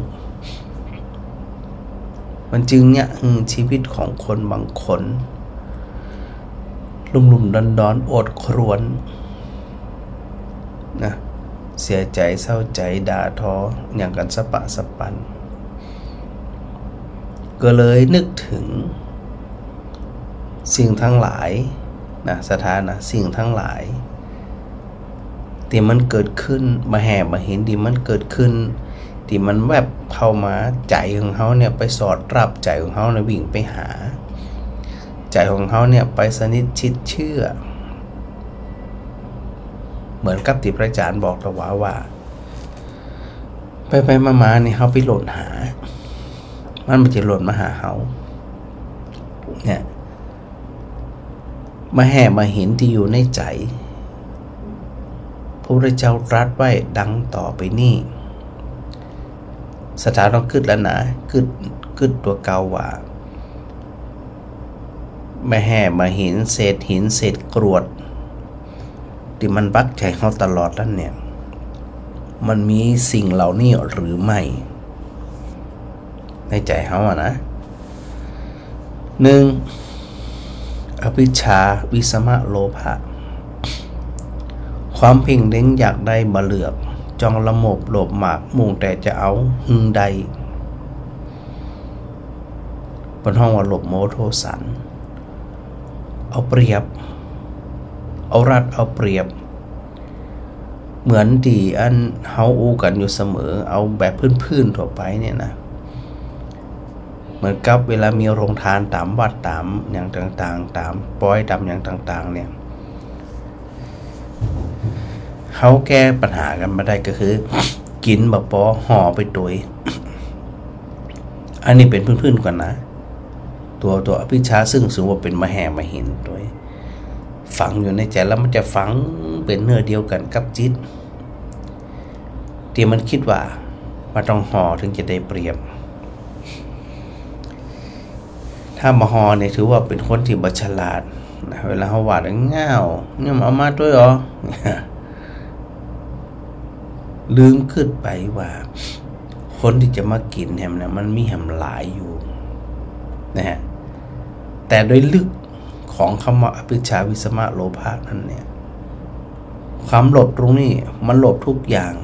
มันจึงเนี่ย อืม ชีวิตของคนบางคน ลุ่มๆ ดอนๆ อดครวญนะ เสียใจ๋ เศร้าใจ๋ ด่าทอหยังกั๋นสะปะสะปัน ก็เลยนึกเถิงสิ่งตังหลายนะ ศรัทธานะ สิ่งตังหลาย ตี้มันเกิดขึ้น บ่าแห่บ่าหินตี้มันเกิดขึ้น ตี้มันแวบเข้ามา ใจ๋ของเฮาเนี่ยไปสอดรับ ใจ๋ของเฮาเนี่ยวิ่งไปหา ใจ๋ของเฮาเนี่ยไปสนิทชิดเชื่อ เหมือนกับตี้พระอาจ๋ารย์บอกตะวาว่า ไปๆ มาๆ นี่เฮาไปหล่นหา มันบ่ใจ้หล่นมาหาเฮา เนี่ย บ่าแห่บ่าหินตี้อยู่ในใจ๋ พระพุทธเจ้าตรัสไว้ดังต่อไปนี้ ศรัทธาต้องกึ๊ดแล้วนะ กึ๊ด กึ๊ดตั๋วเก่าว่า บ่าแห่บ่าหิน เศษหิน เศษกรวด ตี้มันบักใจ๋เฮาตลอดนั้นเนี่ย มันมีสิ่งเหล่านี้หรือไม่ ในใจ๋เฮาอะนะ นึ่ง อภิชฌา วิสมะ โลภะ ความเพ่งเล็งอยากได้บ่เหลือก จ้องละโมบโลภมาก มุ่งแต่จะเอาหื้อได้ เปิ้นฮ้องว่าโลภโมโทสัน เอาเปรียบ เอารัดเอาเปรียบ เหมือนตี้อันเฮาอู้กั๋นอยู่เสมอ เอาแบบพื้นๆ ทั่วไปเนี่ยนะ เหมือนกับเวลามีโฮงตานต๋ามวัดต๋ามหยังต่างๆ ต๋ามปอยต๋ามหยังต่างๆ เนี่ย เฮาแก้ปัญหากั๋นบ่ได้ก็คือ กิ๋นบ่ปอ ห่อไปตวย อันนี้เป๋นพื้นๆ ก่อนนะ ตั๋ว ตั๋วอภิชฌา ซึ่งถือว่าเป๋นบ่าแห่บ่าหินตวย ฝังอยู่ในใจ๋ แล้วมันจะฝังเป๋นเนื้อเดียวกั๋นกับจิต ตี้มันกึ๊ดว่า บ่าต้องห่อเถิงจะได้เปรียบ ถ ถ้าบ่ห่อเนี่ยถือว่าเป๋นคนตี้บ่ฉลาดนะ เวลาเฮาว่าแล้ว "เงา เนี่ยเอามาตวยเหรอ" ลืมกึ๊ดไปว่าคนตี้จะมากิ๋นแหมนะ มันมีแหมหลายอยู่นะฮะ แต่โดยลึกของกำว่าอภิชฌา วิสมะ โลภะนั้นเนี่ย ความโลภตรงนี้มันโลภทุกอย่าง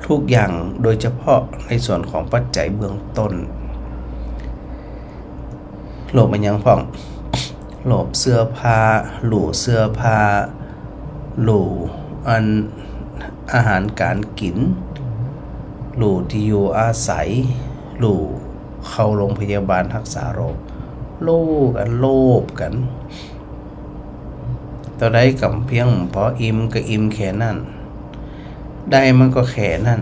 ทุกอย่าง โดยเฉพาะในส่วนของปัจจัยเบื้องต้น โลภอะหยังพ่อง โลภเสื้อผ้า ลู่เสื้อผ้า ลู่อันอาหารก๋านกิ๋น ลู่ตี้อยู่อาศัย ลู่เข้าโฮงพยาบาลฮักษาโรค ลู่กั๋น โลภกั๋น เต้าใดก็เปียงปออิ่มก็อิ่มแค่นั้น ได้มาก็แค่นั้น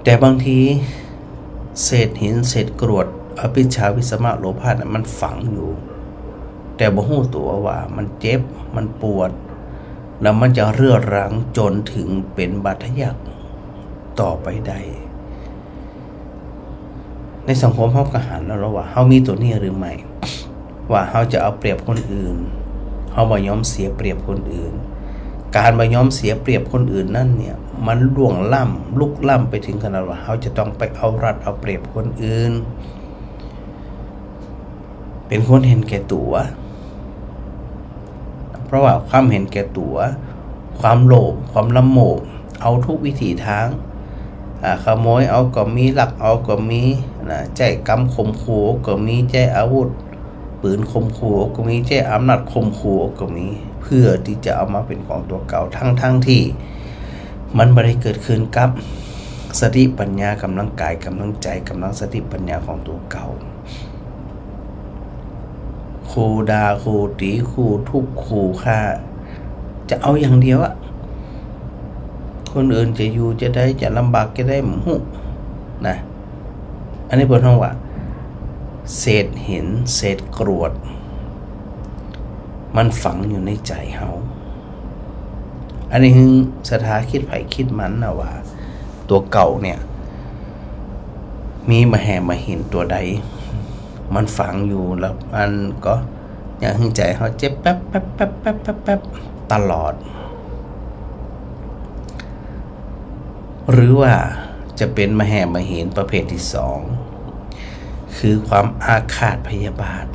แต่บางทีเศษหินเศษกรวดอภิชฌาวิสมะโลภะน่ะมันฝังอยู่ แต่บ่ฮู้ตั๋วว่ามันเจ็บ มันปวด แล้วมันจะเรื้อรังจ๋นเถิงเป๋นบาดทะยักต่อไปได้ ในสังคมเฮาก็หันแล้วว่าเฮามีตั๋วนี้หรือไม่ ว่าเฮาจะเอาเปรียบคนอื่น เฮาบ่ยอมเสียเปรียบคนอื่น ก๋านบ่ยอมเสียเปรียบคนอื่นนั้นเนี่ย มันล่วงล้ำ ลุกล้ำไปเถิงขนาดว่าเฮาจะต้องไปเอารัดเอาเปรียบคนอื่น เป๋นคนเห็นแก่ตั๋ว เพราะว่าความเห็นแก่ตั๋ว ความโลภ ความละโมบ เอาทุกวิถีตาง อ่า ขโมยเอาก็มี ลักเอาก็มี นะ ใจ๊ก๋ำข่มขู่ก็มี ใจ๊อาวุธปืนข่มขู่ก็มี ใจ๊อำนาจข่มขู่ก็มี เพื่อตี้จะเอามาเป๋นของตั๋วเก่า ทั้งๆ ตี้มันบ่ได้เกิดขึ้นกับสติปัญญา ก๋ำลังกาย ก๋ำลังใจ๋ ก๋ำลังสติปัญญาของตั๋วเก่า ขู่ด่า ขู่ตี๋ ขู่ทุบ ขู่ฆ่า จะเอาอย่างเดียวอะ คนอื่นจะอยู่จะได้ จะลำบากจะได้ บ่ฮู้ นะ อันนี้เปิ้นฮ้องว่า เศษหิน เศษกรวด มันฝังอยู่ในใจ๋เฮา อันนี้หื้อศรัทธาคิดใผคิดมันนะว่า ตั๋วเก่าเนี่ย มีบ่าแห่บ่าหินตั๋วใด มันฝังอยู่ แล้วมันก็เยียะหื้อใจ๋เฮาเจ็บแป๊บๆๆๆๆ ตลอด หรือว่าจะเป๋นบ่าแห่บ่าหินประเภทตี้สอง คือความอาฆาตพยาบาท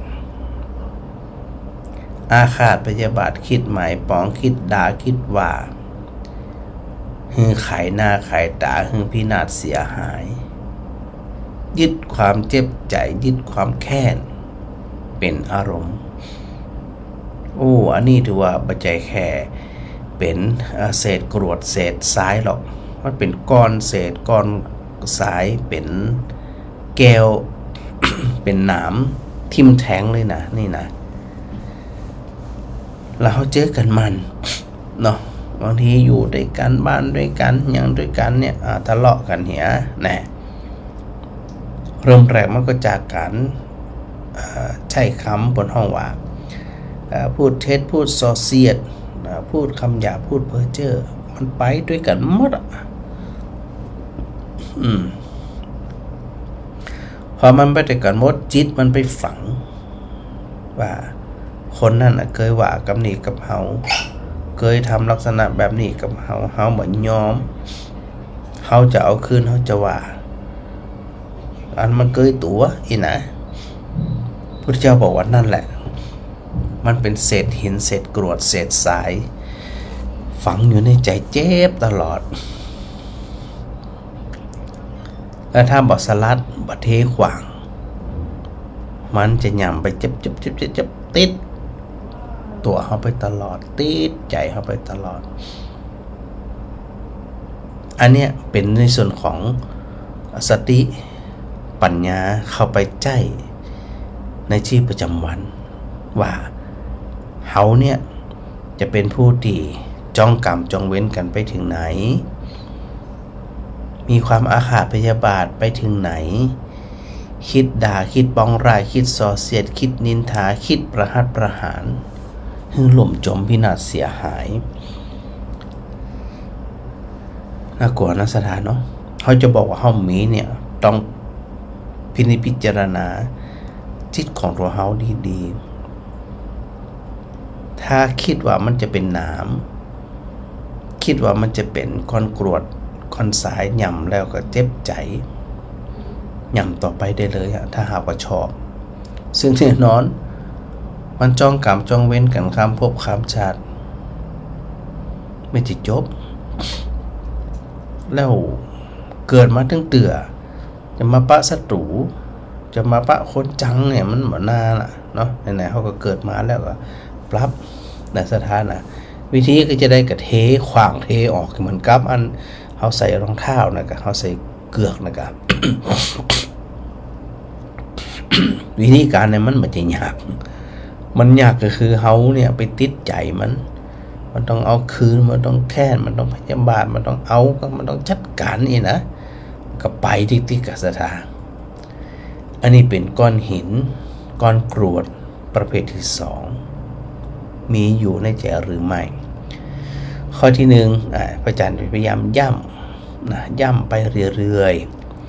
อาฆาตพยาบาท กึ๊ดหมายปอง กึ๊ดด่า กึ๊ดว่า หื้อขายหน้าขายต๋า หื้อพินาศเสียหาย ยึดความเจ็บใจ๋ ยึดความแค้นเป๋นอารมณ์ โอ้ อันนี้ถือว่าบ่ใจ้แค่เป๋น เอ่อ เศษกรวดเศษทรายหรอก มันเป๋นก้อนเศษก้อนทราย เป๋นแก้ว เป๋นหนามทิ่มแทงเลยนะ นี่นะ แล้วเฮาเจอกั๋นมัน เนาะ บางทีอยู่ตวยกั๋น บ้านตวยกั๋น หยังตวยกั๋นเนี่ย อ่า ทะเลาะกั๋นเหีย นะ เริ่มแรกมันก็จากก๋าน เอ่อ ใจ๊กำเปิ้นฮ้องว่า เอ่อ พูดเท็จ พูดส่อเสียด อ่า พูดกำหยาบ พูดเพ้อเจ้อ มันไปตวยกั๋นหมดอะ อืม พอมันไปตวยกั๋นหมด จิตมันไปฝัง ว่าคนนั้นน่ะเกยว่ากำนี้กับเฮา เกยทำลักษณะแบบนี้กับเฮา เฮาบ่ยอม เฮาจะเอาคืน เฮาจะว่า อันมันเกยตั๋วอี้นะ พุทธเจ้าบอกว่านั่นแหละ มันเป๋นเศษหิน เศษกรวด เศษทราย ฝังอยู่ในใจ๋เจ็บตลอด แล้วถ้าบ่สลัด บ่เทขว้าง มันจะหย่ำไปเจ็บๆๆๆ ติดตั๋วเฮาไปตลอด ติดใจ๋เฮาไปตลอด อันเนี้ยเป๋นในส่วนของสติปัญญาเข้าไปใจ๊ในชีวิตประจ๋ำวัน ว่าเฮาเนี่ยจะเป๋นผู้ตี้จ้องกรรมจ้องเวรกั๋นไปเถิงไหน มีความอาฆาตพยาบาทไปเถิงไหน กึ๊ดด่า กึ๊ดปองร้าย กึ๊ดส่อเสียด กึ๊ดนินทา กึ๊ดประหัตประหาร หื้อล่มจ๋มพินาศเสียหาย น่ากลัวนะศรัทธาเนาะ เฮาจะบอกว่าเฮามีเนี่ย ต้องพินิจพิจารณาจิตของตั๋วเฮาดีๆ ถ้าคิดว่ามันจะเป๋นหนาม คิดว่ามันจะเป๋นก้อนกรวด ก้อนสาย หย่ำแล้วก็เจ็บใจ๋ หย่ำต่อไปได้เลยอะ ถ้าหากว่าชอบ ซึ่งแน่นอน มันจองกรรมจองเวรกั๋นข้ามภพข้ามชาติ ไม่จะจบ แล้วเกิดมาตึงเตื้อ จะมาปะศัตรู๋ จะมาปะคนจังเนี่ย มันบ่น่าละเนาะ ไหนๆ เฮาก็เกิดมาแล้วก็ปรับนะ ศรัทธานะ วิธีก็จะได้ก็เทขว้างเทออก เหมือนกับอันเฮาใส่รองเท้านะกะ เฮาใส่เกือกนะกะ วิธีก๋านเนี่ยมันบ่ใจ้ยาก มันยากก็คือเฮาเนี่ยไปติดใจ๋มัน มันต้องเอาคืน มันต้องแค้น มันต้องพยาบาท มันต้องเอา มันต้องจัดก๋านนี่นะ ก็ไปติ๊กๆ กะ ศรัทธา อันนี้เป๋นก้อนหิน ก้อนกรวดประเภทตี้สอง มีอยู่ในใจ๋หรือไม่ ข้อตี้นึ่ง อ่า พระอาจ๋ารย์พยายามย้ำนะ ย้ำไปเรื่อย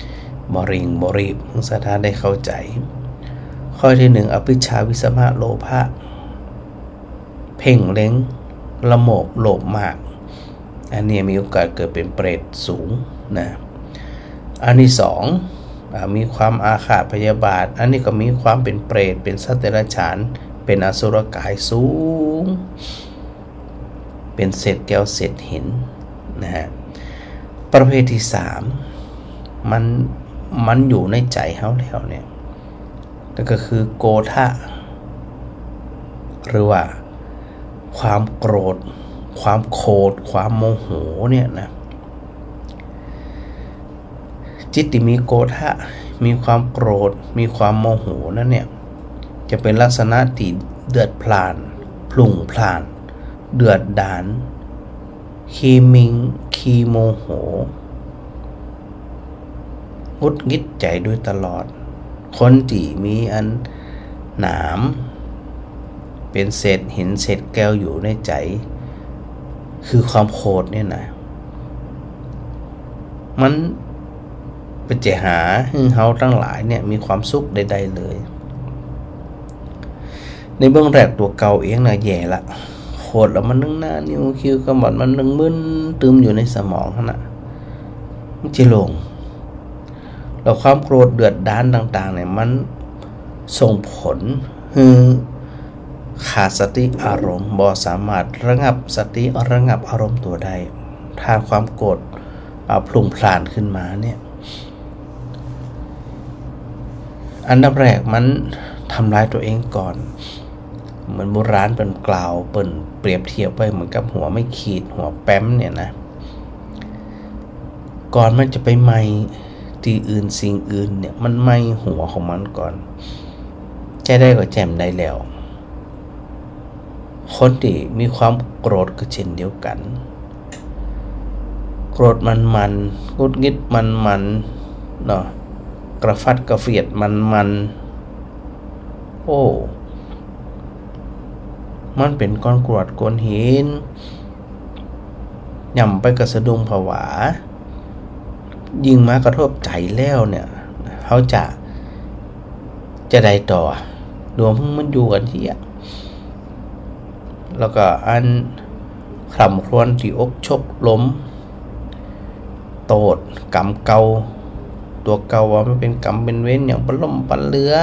ๆ บ่เร่งบ่รีบ หื้อศรัทธาได้เข้าใจ๋ ข้อตี้นึ่ง อภิชฌา วิสมะ โลภะ เพ่งเล็ง ละโมบ โลภมาก อันนี้มีโอกาสเกิดเป๋นเปรตสูงนะ อันตี้สอง อ่า มีความอาฆาตพยาบาท อันนี้ก็มีความเป๋นเปรต เป๋นสัตว์เดรัจฉาน เป๋นอสุรกายสูง เป๋นเศษแก้วเศษหินนะฮะ ประเภทตี้สาม มัน มันอยู่ในใจ๋เฮาแล้วเนี่ย แล้วก็คือโกธะ หรือว่าความโกรธ ความโขด ความโมโหเนี่ยนะ จิตตี้มีโกธะ มีความโกรธ มีความโมโหนั้นเนี่ย จะเป๋นลักษณะตี้เดือดพล่าน พลุ่งพล่าน เดือดดาล ขี้หมิ่ง ขี้โมโห หงุดหงิดใจ๋โดยตลอด คนตี้มีอันหนาม เป๋นเศษหินเศษแก้วอยู่ในใจ๋ คือความโขดเนี่ยนะ มันบ่ใจ้หาหื้อเฮาตังหลายเนี่ยมีความสุขใดๆ เลย ในเบื้องแรกตั๋วเก่าเองน่ะแย่ละ โขดแล้วมันนึ่งหน้านิ้วคิ้วขมวด มันนึ่งมึนตึมอยู่ในสมองหั้นน่ะ มันจะโล่ง แล้วความโกรธเดือดดาลต่างๆ เนี่ย มันส่งผลหื้อขาดสติอารมณ์ บ่สามารถระงับสติระงับอารมณ์ตั๋วได้ ถ้าความโกรธ อ่า พลุ่งพล่านขึ้นมาเนี่ย อันดับแรกมันทำลายตั๋วเองก่อน เหมือนโบราณเปิ้นกล่าว เปิ้นเปรียบเทียบไว้เหมือนกับหัวไม้ขีด หัวแป๊มเนี่ยนะ ก่อนมันจะไปไหม้ตี้อื่นสิ่งอื่นเนี่ย มันไหม้หัวของมันก่อน ใจ๊ได้ก็แจ่มได้แล้ว คนตี้มีความโกรธก็เช่นเดียวกั๋น โกรธมันๆ หงุดหงิดมันๆ เนาะ กระฟัดกระเฟียดมันๆ โอ้ มันเป๋นก้อนกรวดก้อนหิน หย่ำไปก็สะดุ้งผวา ยิ่งมากระทบใจ๋แล้วเนี่ย เฮาจะ จะใดต่อ รวมถึงมันอยู่กั๋นเสี้ย แล้วก็อันคร่ำครวญตี้อกชกลม โต้ษก๋รรมเก่า ตั๋วเก่าว่ามันเป๋นก๋รรมเป๋นเวรอย่างปะล้มปะเหลือ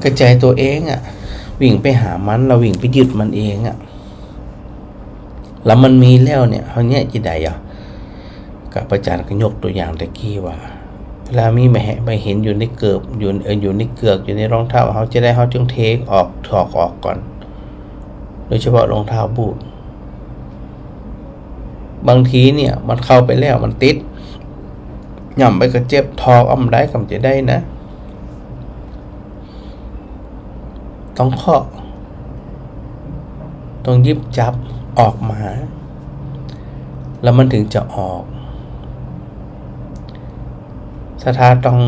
กระใจ๋ตั๋วเองอะ วิ่งไปหามัน แล้ววิ่งไปยึดมันเองอะ แล้วมันมีแล้วเนี่ย เฮาแยะจะใดอะ ก็พระอาจ๋ารย์ก็ยกตั๋วอย่างตะกี้ว่า เวลามีใบแห ใบหินอยู่ในเกือก อยู่ เอ่อ อยู่ในเกือก อยู่ในรองเท้า เฮาจะใด เฮาจึงเทออก ถอกออกก่อน โดยเฉพาะรองเท้าบูท บางทีเนี่ยมันเข้าไปแล้ว มันติด หย่ำไปก็เจ็บ ถอกอำใดก็บ่ใจ้ใดนะ ต้องเคาะ ต้องหยิบจับออกมา แล้วมันถึงจะออก ศรัทธาต้อง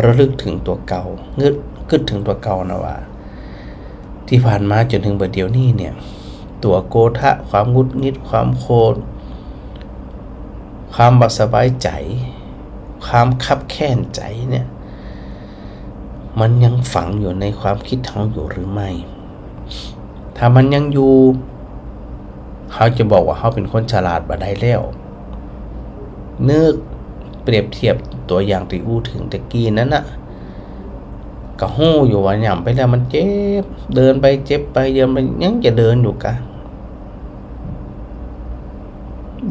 ระลึกถึงตั๋วเก่า งึด กึ๊ดถึงตั๋วเก่านะว่า ตี้ผ่านมาจ๋นถึงบ่าเดี่ยวนี้เนี่ย ตั๋วโกธะ ความหงุดหงิด ความโขด ความบ่สบายใจ๋ ความคับแค้นใจ๋เนี่ย มันยังฝังอยู่ในความกึ๊ดเฮาอยู่หรือไม่ ถ้ามันยังอยู่ เฮาจะบอกว่าเฮาเป๋นคนฉลาดบ่ได้แล้ว นึกเปรียบเทียบตั๋วอย่างตี้อู้เถิงตะกี้นั้นน่ะ ก็ฮู้อยู่ว่าย่ำไปแล้วมันเจ็บ เดินไปเจ็บไป เดินไป ยังจะเดินอยู่กา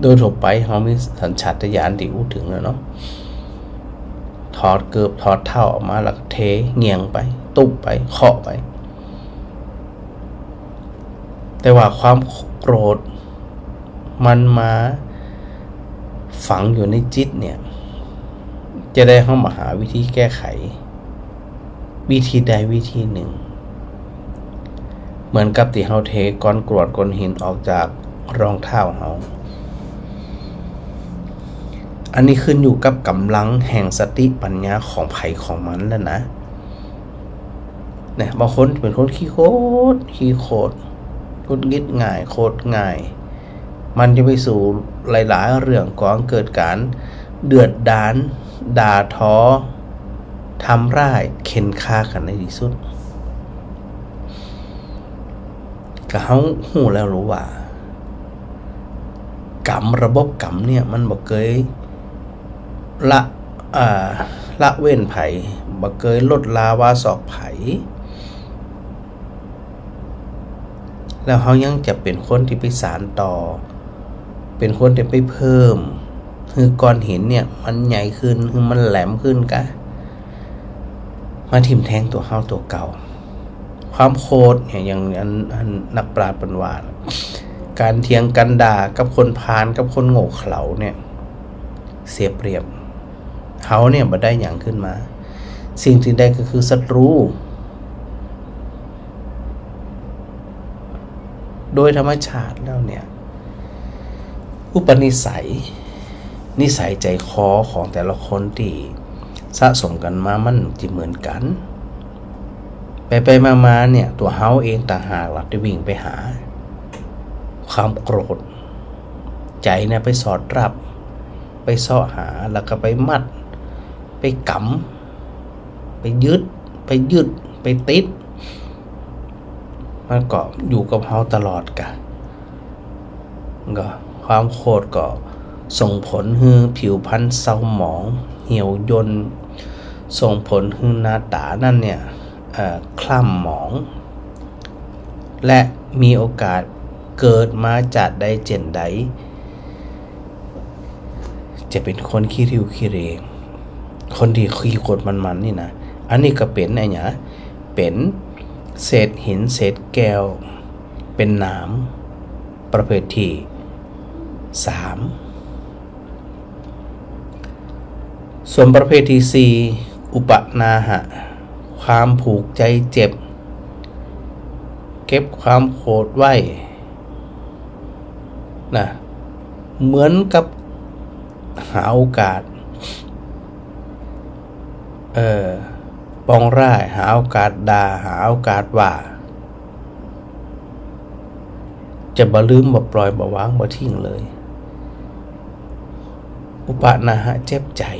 โดยทั่วไปเฮามีสัญชาตญาณตี้อู้เถิงแล้วเนาะ ถอดเกิบถอดเท้าออกมาแล้วก็เทเหงี่ยงไป ตุ๊บไป เคาะไป แต่ว่าความโกรธมันมาฝังอยู่ในจิตเนี่ย จะได้เฮามาหาวิธีแก้ไข วิธีใดวิธีนึ่ง เหมือนกับตี้เฮาเทก้อนกรวดก้อนหินออกจากรองเท้าเฮา อันนี้ขึ้นอยู่กับก๋ำลังแห่งสติปัญญาของใผของมันแล้วนะ เนี่ย บางคนเป๋นคนขี้โขด ขี้โขด หงุดหงิดง่าย โขดง่าย มันจะไปสู่หลายๆ เรื่อง ก่อเกิดก๋านเดือดดาล ด่าทอ ทำร้าย เข่นฆ่ากั๋นในตี้สุด ก็เฮาฮู้แล้วรู้ว่า กรรม ระบบกรรมเนี่ย มันบ่เกยละ อ่า ละเว้นใผ บ่เกยลดละวาสอกใผ แล้วเฮายังจะเป๋นคนตี้ไปสานต่อ เป๋นคนตี้ไปเพิ่ม หื้อก้อนหินเนี่ย มันใหญ่ขึ้น หื้อมันแหลมขึ้นกา มาทิ่มแทงตั๋วเฮาตั๋วเก่า ความโขดเนี่ย อย่างอัน อันนักปราชญ์เปิ้นว่า ก๋านเถียงก๋านด่ากับคนพาลกับคนโง่เขลาเนี่ย เสียเปรียบ เฮาเนี่ยบ่ได้หยังขึ้นมา สิ่งตี้ได้ก็คือศัตรู โดยธรรมชาติแล้วเนี่ย อุปนิสัย นิสัยใจ๋คอของแต่ละคนตี้สะสมกั๋นมามันจะเหมือนกั๋น ไปๆ มาๆ เนี่ย ตั๋วเฮาเองต่างหากล่ะตี้วิ่งไปหาความโกรธ ใจ๋เนี่ยไปสอดรับ ไปเซาะหา แล้วก็ไปมัด ไปกำ ไปยึด ไปยึด ไปติด มันก็อยู่กับเฮาตลอดกา ก็ความโขดก็ส่งผลหื้อผิวพรรณเศร้าหมอง เหี่ยวย่น ส่งผลหื้อหน้าต๋านั้นเนี่ย เอ่อ คล้ำหมอง และมีโอกาสเกิดมาจาติใดเจ๋นใด จะเป๋นคนขี้ริ้วขี้เร คนตี้ขี้โขดมันๆ นี่นะ อันนี้ก็เป๋นไอ้หยัง เป๋นเศษหินเศษแก้ว เป๋นหนามประเภทตี้สาม ส่วนประเภทตี้สี่ อุปนาหะ ความผูกใจ๋เจ็บ เก็บความโขดไว้ นะ เหมือนกับหาโอกาส เอ่อ ปองร้าย หาโอกาสด่า หาโอกาสว่า จะบ่ลืม บ่ปล่อย บ่วาง บ่ทิ้งเลย อุปนาหะ เจ็บใจ๋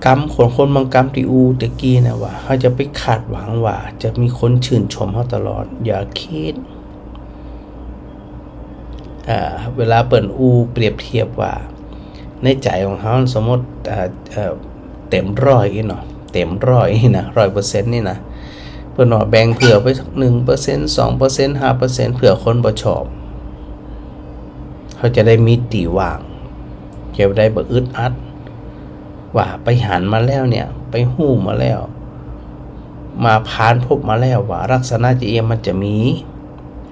กรรมของคนบางกรรมตี้อู้ตะกี้นะว่า เฮาจะไปคาดหวังว่าจะมีคนชื่นชมเฮาตลอด อย่าคิด อ่า เวลาเปิ้นอู้เปรียบเทียบว่า ในใจ๋ของเฮา สมมุติ อ่า เอ่อ เต็มร้อยอี้เนาะ เต็มร้อยอี้นะ ร้อยเปอร์เซ็นต์ นี่นะ เปิ้นว่าแบ่งเผื่อไปสัก หนึ่งเปอร์เซ็นต์ สองเปอร์เซ็นต์ ห้าเปอร์เซ็นต์ เผื่อคนบ่ชอบ เฮาจะได้มีตี้ว่าง จะได้บ่อึดอัด ว่าไปหันมาแล้วเนี่ย ไปฮู้มาแล้ว มาผ่านพบมาแล้วว่าลักษณะจะเอี้ย มันจะมี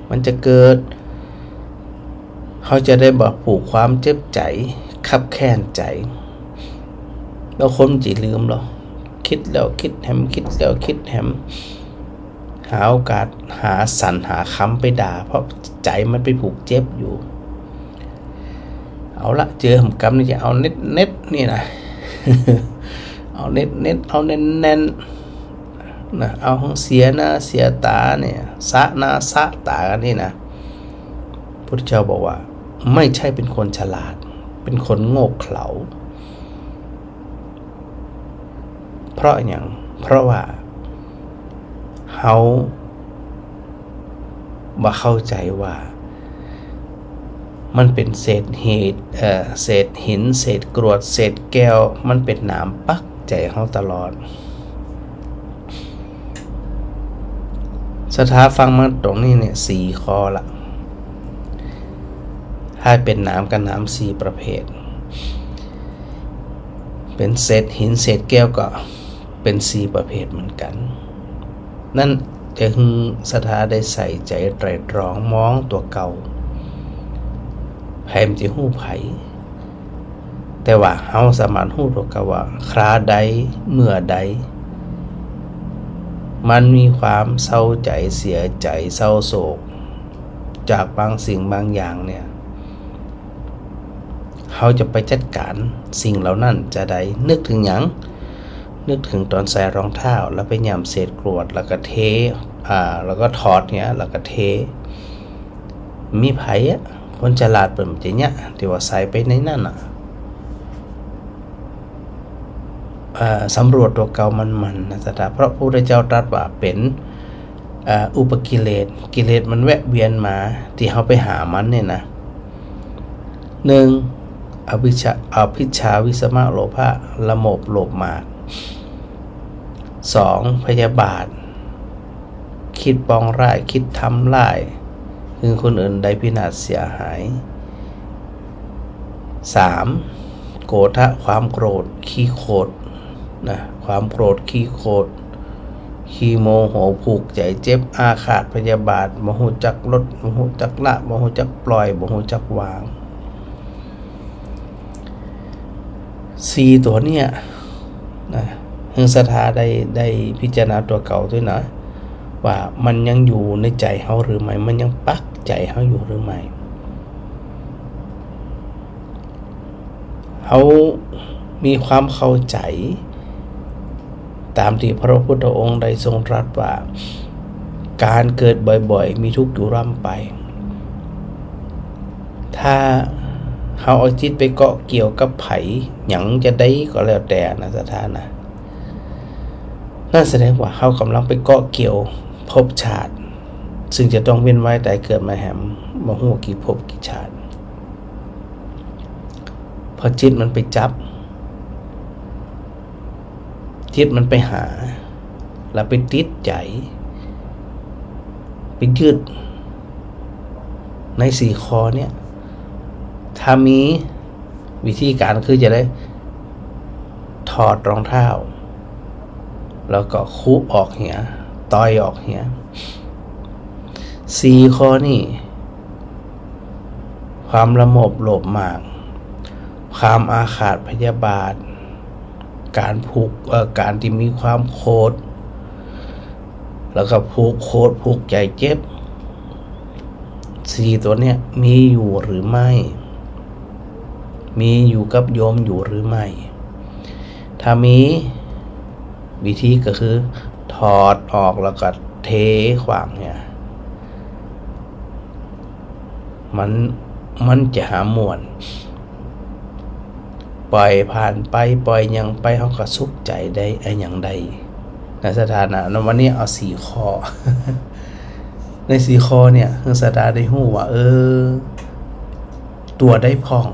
มันจะเกิด เฮาจะได้บ่ผูกความเจ็บใจ๋ คับแค้นใจ๋ แล้วคนจะลืมลอ คิดแล้วคิดแหม คิดแล้วคิดแหม หาโอกาส หาสรรหาคำไปด่า เพราะใจ๋มันไปผูกเจ็บอยู่ เอาละ เจอหำกำนี่จะเอาเน็ตๆ นี่นะ เอาเน็ตๆ เอาแน่นๆ นะ เอาหื้อเสียหน้าเสียต๋าเนี่ย สะหน้าสะต๋ากั๋นนี่นะ พุทธเจ้าบอกว่า ไม่ใช่เป็นคนฉลาด เป็นคนโง่เขลา เพราะหยัง เพราะว่าเฮาบ่เข้าใจ๋ว่า มันเป๋นเศษหิน เอ่อ เศษหิน เศษกรวด เศษแก้ว มันเป๋นหนามปักใจ๋เฮาตลอด ศรัทธาฟังมาตรงนี้เนี่ย สี่ข้อละ ถ้าเป๋นหนามก็หนามสี่ประเภท เป๋นเศษหินเศษแก้วก็เป๋นสี่ประเภทเหมือนกั๋น นั้นจะหื้อศรัทธาได้ใส่ใจ๋ไตร่ตรองมองตั๋วเก่า ใผมันจะฮู้ใผ แต่ว่าเฮาสามารถฮู้ตั๋วเก่าว่า คราใด เมื่อใด มันมีความเศร้าใจ๋ เสียใจ๋ เศร้าโศก จากบางสิ่งบางอย่างเนี่ย เฮาจะไปจัดก๋านสิ่งเหล่านั้นจาใด นึกเถิงหยัง นึกเถิงต๋อนใส่รองเท้า แล้วไปหย่ำเศษกรวด แล้วก็เท อ่า แล้วก็ถอดเนี่ย แล้วก็เท มีใผอะ คนฉลาดเปิ้นจะเยียะ ตี้ว่าใส่ไปในนั้นน่ะ เอ่อ สำรวจตั๋วเก่ามันๆ นะศรัทธา เพราะพระพุทธเจ้าตรัสว่าเป๋น เอ่อ อุปกิเลส กิเลสมันแวะเวียนมา ตี้เฮาไปหามันเนี่ยนะ หนึ่ง อวิชชา อภิชฌา วิสมะ โลภะ ละโมบโลภมาก สอง พยาบาท กึ๊ดปองร้าย กึ๊ดทำร้าย หื้อคนอื่นได้พินาศเสียหาย สาม โกธะ ความโกรธ ขี้โขดนะ ความโกรธ ขี้โขด ขี้โมโห ผูกใจ๋เจ็บ อาฆาตพยาบาท บ่ฮู้จักลด บ่ฮู้จักละ บ่ฮู้จักปล่อย บ่ฮู้จักวาง สี่ตั๋วเนี่ยนะ หื้อศรัทธาได้ ได้พิจารณาตั๋วเก่าตวยนะ ว่ามันยังอยู่ในใจ๋เฮาหรือไม่ มันยังปักใจ๋เฮาอยู่หรือไม่ เฮามีความเข้าใจ๋ ต๋ามตี้พระพุทธองค์ได้ทรงตรัสว่า ก๋านเกิดบ่อยๆ มีทุกข์อยู่ร่ำไป ถ้าเฮาเอาจิตไปเกาะเกี่ยวกับใผ หยังจาใดก็แล้วแต่นะศรัทธานะ นั่นแสดงว่าเฮาก่ำลังไปเกาะเกี่ยวภพชาติ ซึ่งจะต้องเวียนว่ายต๋ายเกิดมาแหม บ่ฮู้กี่ภพกี่ชาติ เพราะจิตมันไปจับ จิตมันไปหา แล้วไปติดใจ๋ ไปยึด ในสี่ข้อเนี่ย ถ้ามีวิธีก๋านคือจาใด ถอดรองเท้า แล้วก็คุออกเหีย ต่อยออกเหีย สี่ข้อนี่ ความละโมบโลภมาก ความอาฆาตพยาบาท ก๋านผูก เอ่อ ก๋านตี้มีความโขด แล้วก็ผูกโขด ผูกใจ๋เจ็บ สี่ตั๋วเนี่ยมีอยู่หรือไม่ มีอยู่กับโยมอยู่หรือไม่ ถ้ามี วิธีก็คือถอดออกแล้วก็เทขว้างเนี่ย มัน มันจะหาม่วน ปล่อยผ่านไป ปล่อยหยังไป เฮาก็สุขใจ๋ได้ อะหยังได้ นะศรัทธานะ วันนี้เอาสี่ข้อ ในสี่ข้อเนี่ย หื้อศรัทธาได้ฮู้ว่า เออ ตั๋วใดพ่อง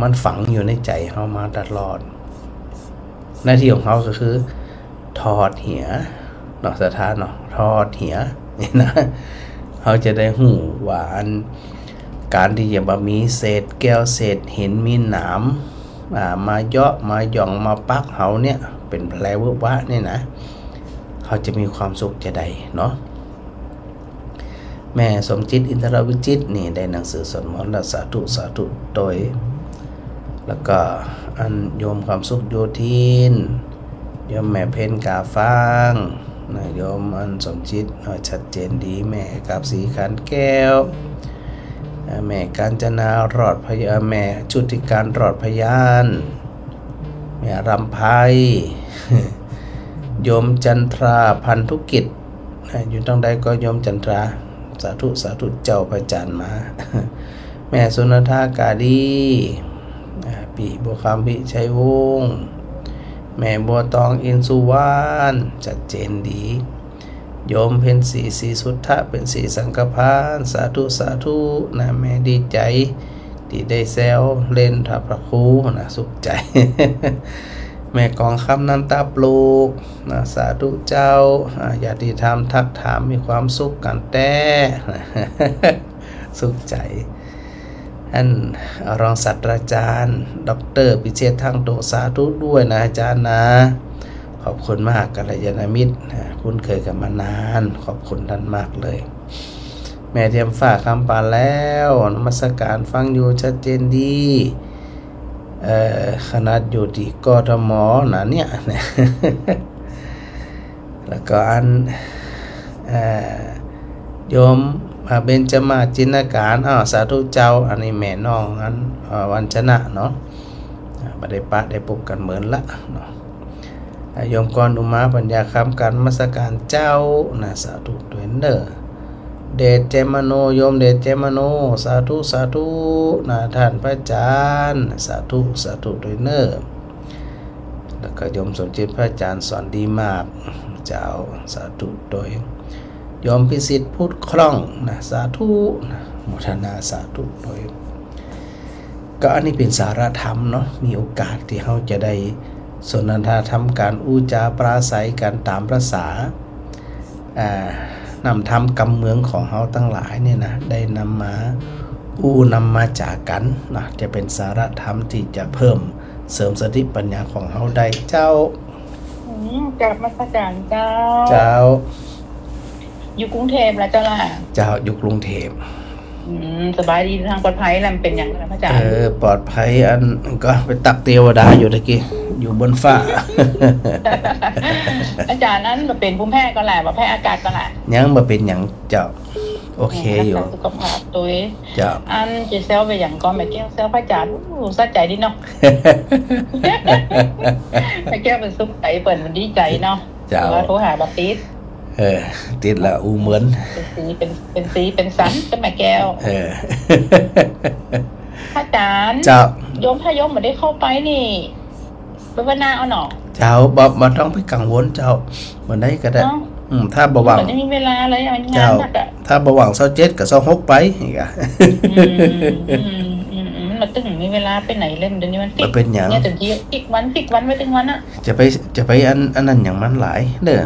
มันฝังอยู่ในใจ๋เฮามาตลอด หน้าตี้ของเฮาก็คือ ถอดเหีย เนาะศรัทธาเนาะ ถอดเหีย นี่นะ เฮาจะได้ฮู้ว่าอัน ก๋านตี้จะบ่มีเศษแก้วเศษหิน มีหนาม อ่า มาเยาะมาหย่องมาปักเฮาเนี่ย เป๋นแผลเวอะวะเนี่ยนะ เฮาจะมีความสุขจาใดเนาะ แม่สมจิต อินทรวิจิตรนี่ได้หนังสือสวดมนต์แล้ว สาธุ สาธุโตย แล้วก็อันโยมความสุขโยธิน โยมแม่เพ็ญกาฟางนะ โยมอันสมจิต เออ ชัดเจนดี แม่กาบศรีขันแก้ว เอ่อ แม่กาญจนารอดพยา แม่ชุติการรอดพยาน แม่รำไพ โยมจันทราพันธุกิจ อ่า อยู่ตรงใดก็โยมจันทรา สาธุ สาธุเจ้า พระอาจ๋ารย์มา แม่สุนันทากาลี อ่า ปี้บัวคำ พิชัยวงศ์ แม่บัวตอง อินทร์สุวรรณ ชัดเจนดี โยมเพ็ญศรี ศรีสุทธะ เพ็ญศรีสังฆพาน สาธุ สาธุ นะ แม่ดีใจ๋ ตี้ได้แซวเล่นถ้าพระครูนะ สุขใจ๋ แม่กองคำ นันตาปลูก นะ สาธุเจ้า อ่า ญาติธรรมทักถาม มีความสุขกั๋นแต๊ สุขใจ๋ อันรองศาสตราจารย์ ด็อกเตอร์ พิเชษฐ์ ทั่งตรง สาธุด้วยนะอาจารย์นะ ขอบคุณมาก กัลยาณมิตร อ่า คุ้นเคยกั๋นมานาน ขอบคุณต้านมากเลย แม่เทียมฟ้า คำปาแลว นมัสการ ฟังอยู่ชัดเจนดี เอ่อ ขนาดอยู่ตี้ กทม นะเนี่ย แล้วก็อัน เอ่อ โยม อ่า เบญจมาศ จินนาการ อ้าว สาธุเจ้า อันนี้แม่น้องอัน เอ่อ วัญชนะเนาะ อ่า บ่ได้ปะได้ปบกั๋นเมินละเนาะ อ่า โยมกรอุมา ปัญญาคำ กราบนมัสการเจ้านะ สาธุตวยเน่อ เดชเจมโน โยมเดชเจมโน สาธุ สาธุนะ ต้านพระอาจารย์ สาธุ สาธุตวยเน่อ แล้วก็โยมสมจิต พระอาจารย์สอนดีมาก เจ้า สาธุตวย โยมพิสิทธิ์ พุทธคล่องนะ สาธุนะ โมทนาสาธุตวย ก็อันนี้เป๋นสาระธรรมเนาะ มีโอกาสตี้เฮาจะได้สนทนาธรรมกั๋น อู้จ๋าปราศรัยกั๋นต๋ามภาษา อ่า นำธรรมกำเมืองของเฮาตังหลายเนี่ยนะ ได้นำมาอู้นำมาจ๋ากั๋นนะ จะเป๋นสาระธรรมตี้จะเพิ่มเสริมสติปัญญาของเฮาได้เจ้า อืม กราบนมัสการเจ้า เจ้า อยู่กรุงเทพฯละเจ้าล่ะ เจ้า อยู่กรุงเทพฯ อืม สบายดี เดินทางปลอดภัย แล้วบ่เป๋นหยังนะพระอาจารย์ เออ ปลอดภัย อันก็ไปตักเตวดาอยู่ตะกี้ อยู่บนฟ้า อาจารย์ อันบ่เป๋นภูมิแพ้ก่อล่ะ บ่แพ้อากาศก่อล่ะ ยังบ่เป๋นหยังเจ้า โอเคอยู่ รักษาสุขภาพตวย เจ้า อันจะแซวไปหยังก่อ แม่แก้วแซวพระอาจารย์ อู้ สะใจ๋ดีเนาะ แม่แก้วเปิ้นสุขใจ๋ เปิ้นดีใจ๋เนาะ เจ้า แต่ว่าโทรหาบ่ติด เออ ติดละอู้เมิน เป๋นสี เป๋น เป๋นสีเป๋นสันกับแม่แก้ว เออ พระอาจารย์ เจ้า โยม ถ้าโยมบ่ได้เข้าไปนี่ ไปวันหน้าเอาเนาะ เจ้า บ่ บ่ต้องไปกังวลเจ้า วันใดก็ได้ เนาะ อืม ถ้าบ่ว่าง มันจะมีเวลาเลยอะ มันงาน เจ้า นักอะ ถ้าบ่ว่างซาวเจ็ดกับซาวหกไปอีกอะ อืม อืม อืม อืม มันบ่ตึงมีเวลาไปไหนเลย เดี๋ยวนี้มันติด บ่เป๋นหยัง เนี่ย เดี๋ยวนี้พลิกวัน พลิกวันไปตึงวันอะ จะไป จะไปอัน อันนั้นหยังมันหลายเน่อ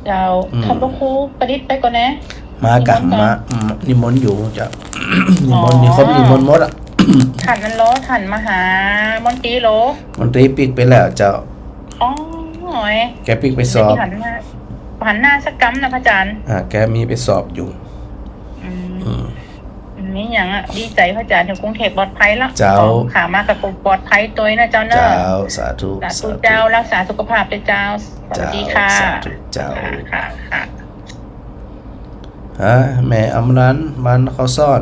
เจ้า อืม ท่านพระครูประดิษฐ์ไปก่อนนะ มากะ นิมนต์ก่อน มา อืม นิมนต์อยู่เจ้า นิมนต์ อ๋อ นี่ครบนิมนต์หมดอะ ท่านนั้นเหรอ ท่านมหามนตรีเหรอ มนตรีปิ๊กไปแล้วเจ้า อ๋อ แกปิ๊กไปสอบ หันหน้า หันหน้าสักกำนะพระอาจารย์ อ่า แกมีไปสอบอยู่ อืม อืม มีหยังอะ ดีใจ๋พระอาจารย์ เถิงกรุงเทพฯปลอดภัยแล้ว เจ้า ขากลับมาก็ปลอดภัยตวยนะเจ้าเนาะ เจ้า สาธุ สาธุ สาธุ เจ้า รักษาสุขภาพด้วยเจ้า สวัสดีค่ะ เจ้า สาธุเจ้า ค่ะ ค่ะ ค่ะ ฮะ แม่อำรัน บ้านเขาซ่อน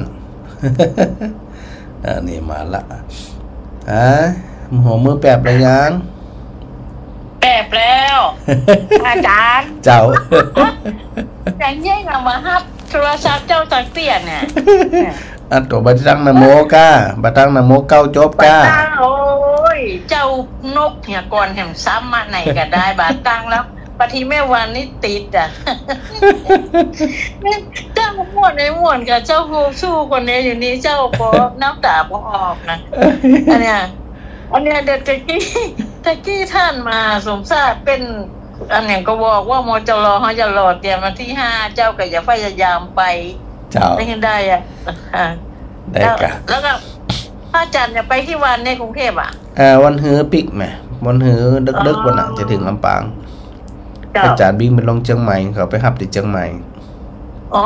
อันนี้มาละ ฮะ หัวมือแปบแล้วยัง แปบแล้ว อาจารย์ เจ้า ยังเย้งเอามาฮับโทรศัพท์เจ้าตังเตี้ยเนี่ย อันตั๋วบ่ตังนะโมก้า บ่ตังนะโมเก้าจบก้า บ่ตัง โอ้ย เจ้านกเหียก่อนแหมซ้ำมาไหนก็ได้ บ่ตังแล้ว บางทีแม่วันนี่ติดอะ เจ้าม่วนไอ้ม่วนกับเจ้าฮูสู้คนนี้อยู่นี่ เจ้าก็น้ำตาบ่ออกนะ อันเนี้ย อันเนี้ยเดี๋ยวตะกี้ ตะกี้ท่านมาสมชาติเป็น อันเนี้ยก็บอกว่า มจร เขาจะรอเตรียมวันที่ห้า เจ้าก็จะพยายามไป เจ้า ไม่ได้อะ ค่ะ ได้กะ แล้ว แล้วก็พระอาจารย์จะไปกี่วันในกรุงเทพฯอะ เอ่อ วันฮือปิ๊กแหม วันฮือดึกๆ อ๋อ วันน่ะ จะเถิงลำปาง เจ้า อาจารย์บินไปลงเจียงใหม่ เขาไปฮับตี้เจียงใหม่ อ๋อ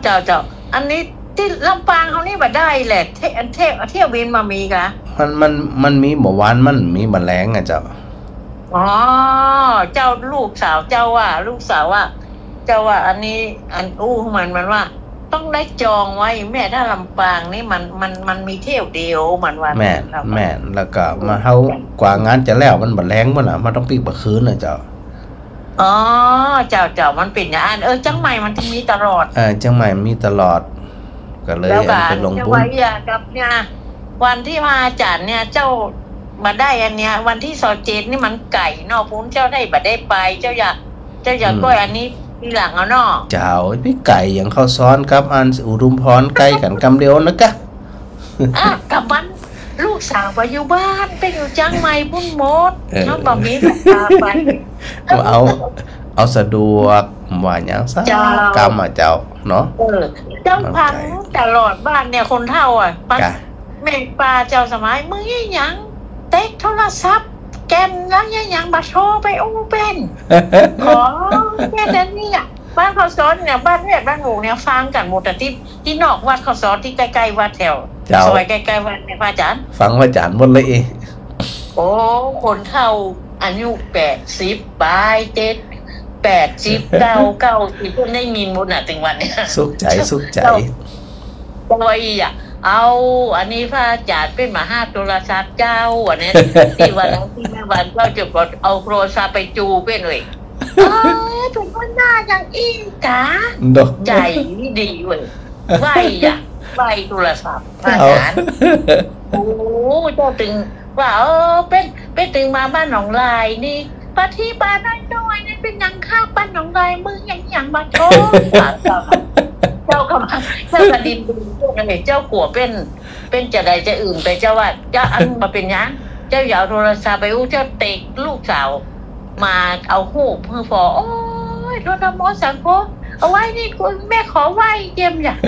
เจ้า เจ้า อันนี้ตี้ลำปางเฮานี่บ่ได้แหละ เที่ยว เที่ยว เที่ยวบินบ่มีกะ มัน มัน มันมีบ่หวาน มันมีบ่แลงอะเจ้า อ๋อ เจ้า ลูกสาวเจ้าว่า ลูกสาวว่า เจ้าว่าอันนี้ อันอู้มัน มันว่า ต้องได้จองไว้แม่ ถ้าลำปางนี่มัน มัน มันมีเที่ยวเดียว มันว่า แม่น แม่น แล้วก็มาเฮากว่างานจะแล้ว มันบ่แลงหมดน่ะ มันต้องปิ๊กบ่คืนน่ะเจ้า อ๋อ เจ้า เจ้า มันเป๋นอย่างอั้น เออ เจียงใหม่มันจะมีตลอด เออ เจียงใหม่มีตลอด ก็เลย แล้วก็ อันไปลงบุญ เจ้าว่าเอี้ยกับเนี่ย วันตี้ว่าอาจ๋ารย์เนี่ย เจ้าบ่ได้อันเนี้ย วันตี้ซาวเจ็ดนี่มันไก๋เนาะ ปู๊นเจ้าได้บ่ได้ไป เจ้าอย่า เจ้าอย่า อืม ก้อยอันนี้ทีหลังเอาเนาะ เจ้า บ่ไก๋หยัง ข้าวซ้อนกับอันอุทุมพรใก้กั๋นกำเดียวนะกะ อ่ะ กับมัน ลูกสาวบ่อยู่บ้าน ไปอยู่เจียงใหม่ปู๊นหมด เออ เฮาบ่มีเวลาไป เอา เอาสะดวก ว่าหยังซะ เจ้า กำอะเจ้าเนาะ เออ เจ้าฟังตลอดบ้านเนี่ย คนเฒ่าอะ ฟัง กะ แม่ป้าเจ้าสมัย มึงอีหยัง เต๊กโทรศัพท์ แก่นแล้วอีหยัง บ่โทรไปอู้เปิ้น ขอแค่นั้นเนี่ย บ้านข้าวซ้อนเนี่ย บ้านแวดบ้านหมู่เนี่ย ฟังกั๋นหมด แต่ตี้ ตี้นอกวัดข้าวซ้อน ตี้ใก้ๆวัดแถว เจ้า ซอยใก้ๆวัดเนี่ย พระอาจ๋ารย์ ฟังพระอาจ๋ารย์หมดเลยเอ โอ้ คนเฒ่าอายุแปดสิบปลาย เจ็ด แปดสิบ เก้า เก้าสิบ เปิ้นได้ยินหมดน่ะ เถิงวันเนี่ย สุขใจ๋ สุขใจ๋ เจ้า โอ้ยอะ เอา อันนี้พระอาจ๋ารย์เปิ้นบ่ฮับโทรศัพท์เจ้า อันนี้ ตี้วันนั้นตี้แม่วันเจ้าจะเอาโทรศัพท์ไปจูเปิ้นเว้ย เออ เปิ้นว่าหน้าอย่างอี้กา เนาะ ใจ๋ดีเว้ย ไวอะ ไวโทรศัพท์ พระอาจ๋ารย์ เจ้า โอ้ เจ้าเถิงว่า เออ เปิ้น เปิ้นเถิงมาบ้านหนองลายนี่ ปฏิบัติน้อยๆ นี่เปิ้นยังข้ามบ้านหนองลาย มึงยัง ยังมาโทษ เจ้า เจ้าก็ เจ้าก็ดินดูเปิ้นนั่นเอง เจ้ากั๋วเปิ้น เปิ้นจะใดจะอึ่ง แต่เจ้าว่า เจ้าอันบ่เป๋นหยัง เจ้าอย่าเอาโทรศัพท์ไปอู้ เจ้าเต๊กลูกสาว มาเอาฮูปหื้อผ่อ โอ้ย โทษนะโมสังโฆ เอาไว้นี่คุณแม่ขอไหว้เจียมอย่าง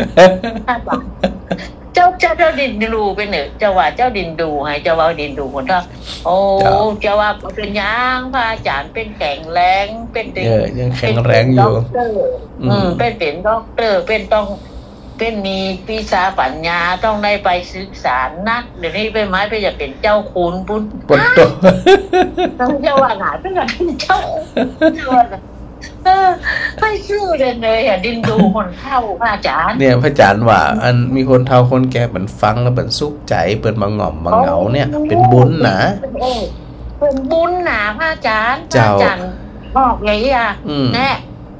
เจ้า เจ้า เจ้าดินดูไปเน่อ เจ้าว่าเจ้าดินดูไง เจ้าว่าดินดูคนเฒ่า โอ้ เจ้า เจ้าว่าบ่เป๋นหยัง พระอาจ๋ารย์เปิ้นแข็งแรง เปิ้นเป๋น เออ ยังแข็งแรงอยู่ เปิ้นเป๋นด็อกเตอร์ อืม อืม เปิ้นเป๋นด็อกเตอร์ เปิ้นต้อง เปิ้นมีวิชาปัญญา ต้องได้ไปศึกษานัก เดี๋ยวนี้เปิ้นหมายเปิ้นจะเป๋นเจ้าคุณปู๊น ปะโต เจ้าว่าหนาเปิ้นจะเป๋นเจ้าคุณ เจ้าว่าหนา เออ ไปซื่อเลยเน่อ อย่าดินดูคนเฒ่า พระอาจ๋ารย์ เนี่ย พระอาจ๋ารย์ว่า อันมีคนเฒ่าคนแก่เปิ้นฟังแล้วเปิ้นสุขใจ๋ เปิ้นบ่ง่อมบ่เหงาเนี่ย โอ้ เป๋นบุญนะ เออ เป๋นบุญนะ พระอาจ๋ารย์ เจ้า พระอาจ๋ารย์บอกเลยอะ อืม แน่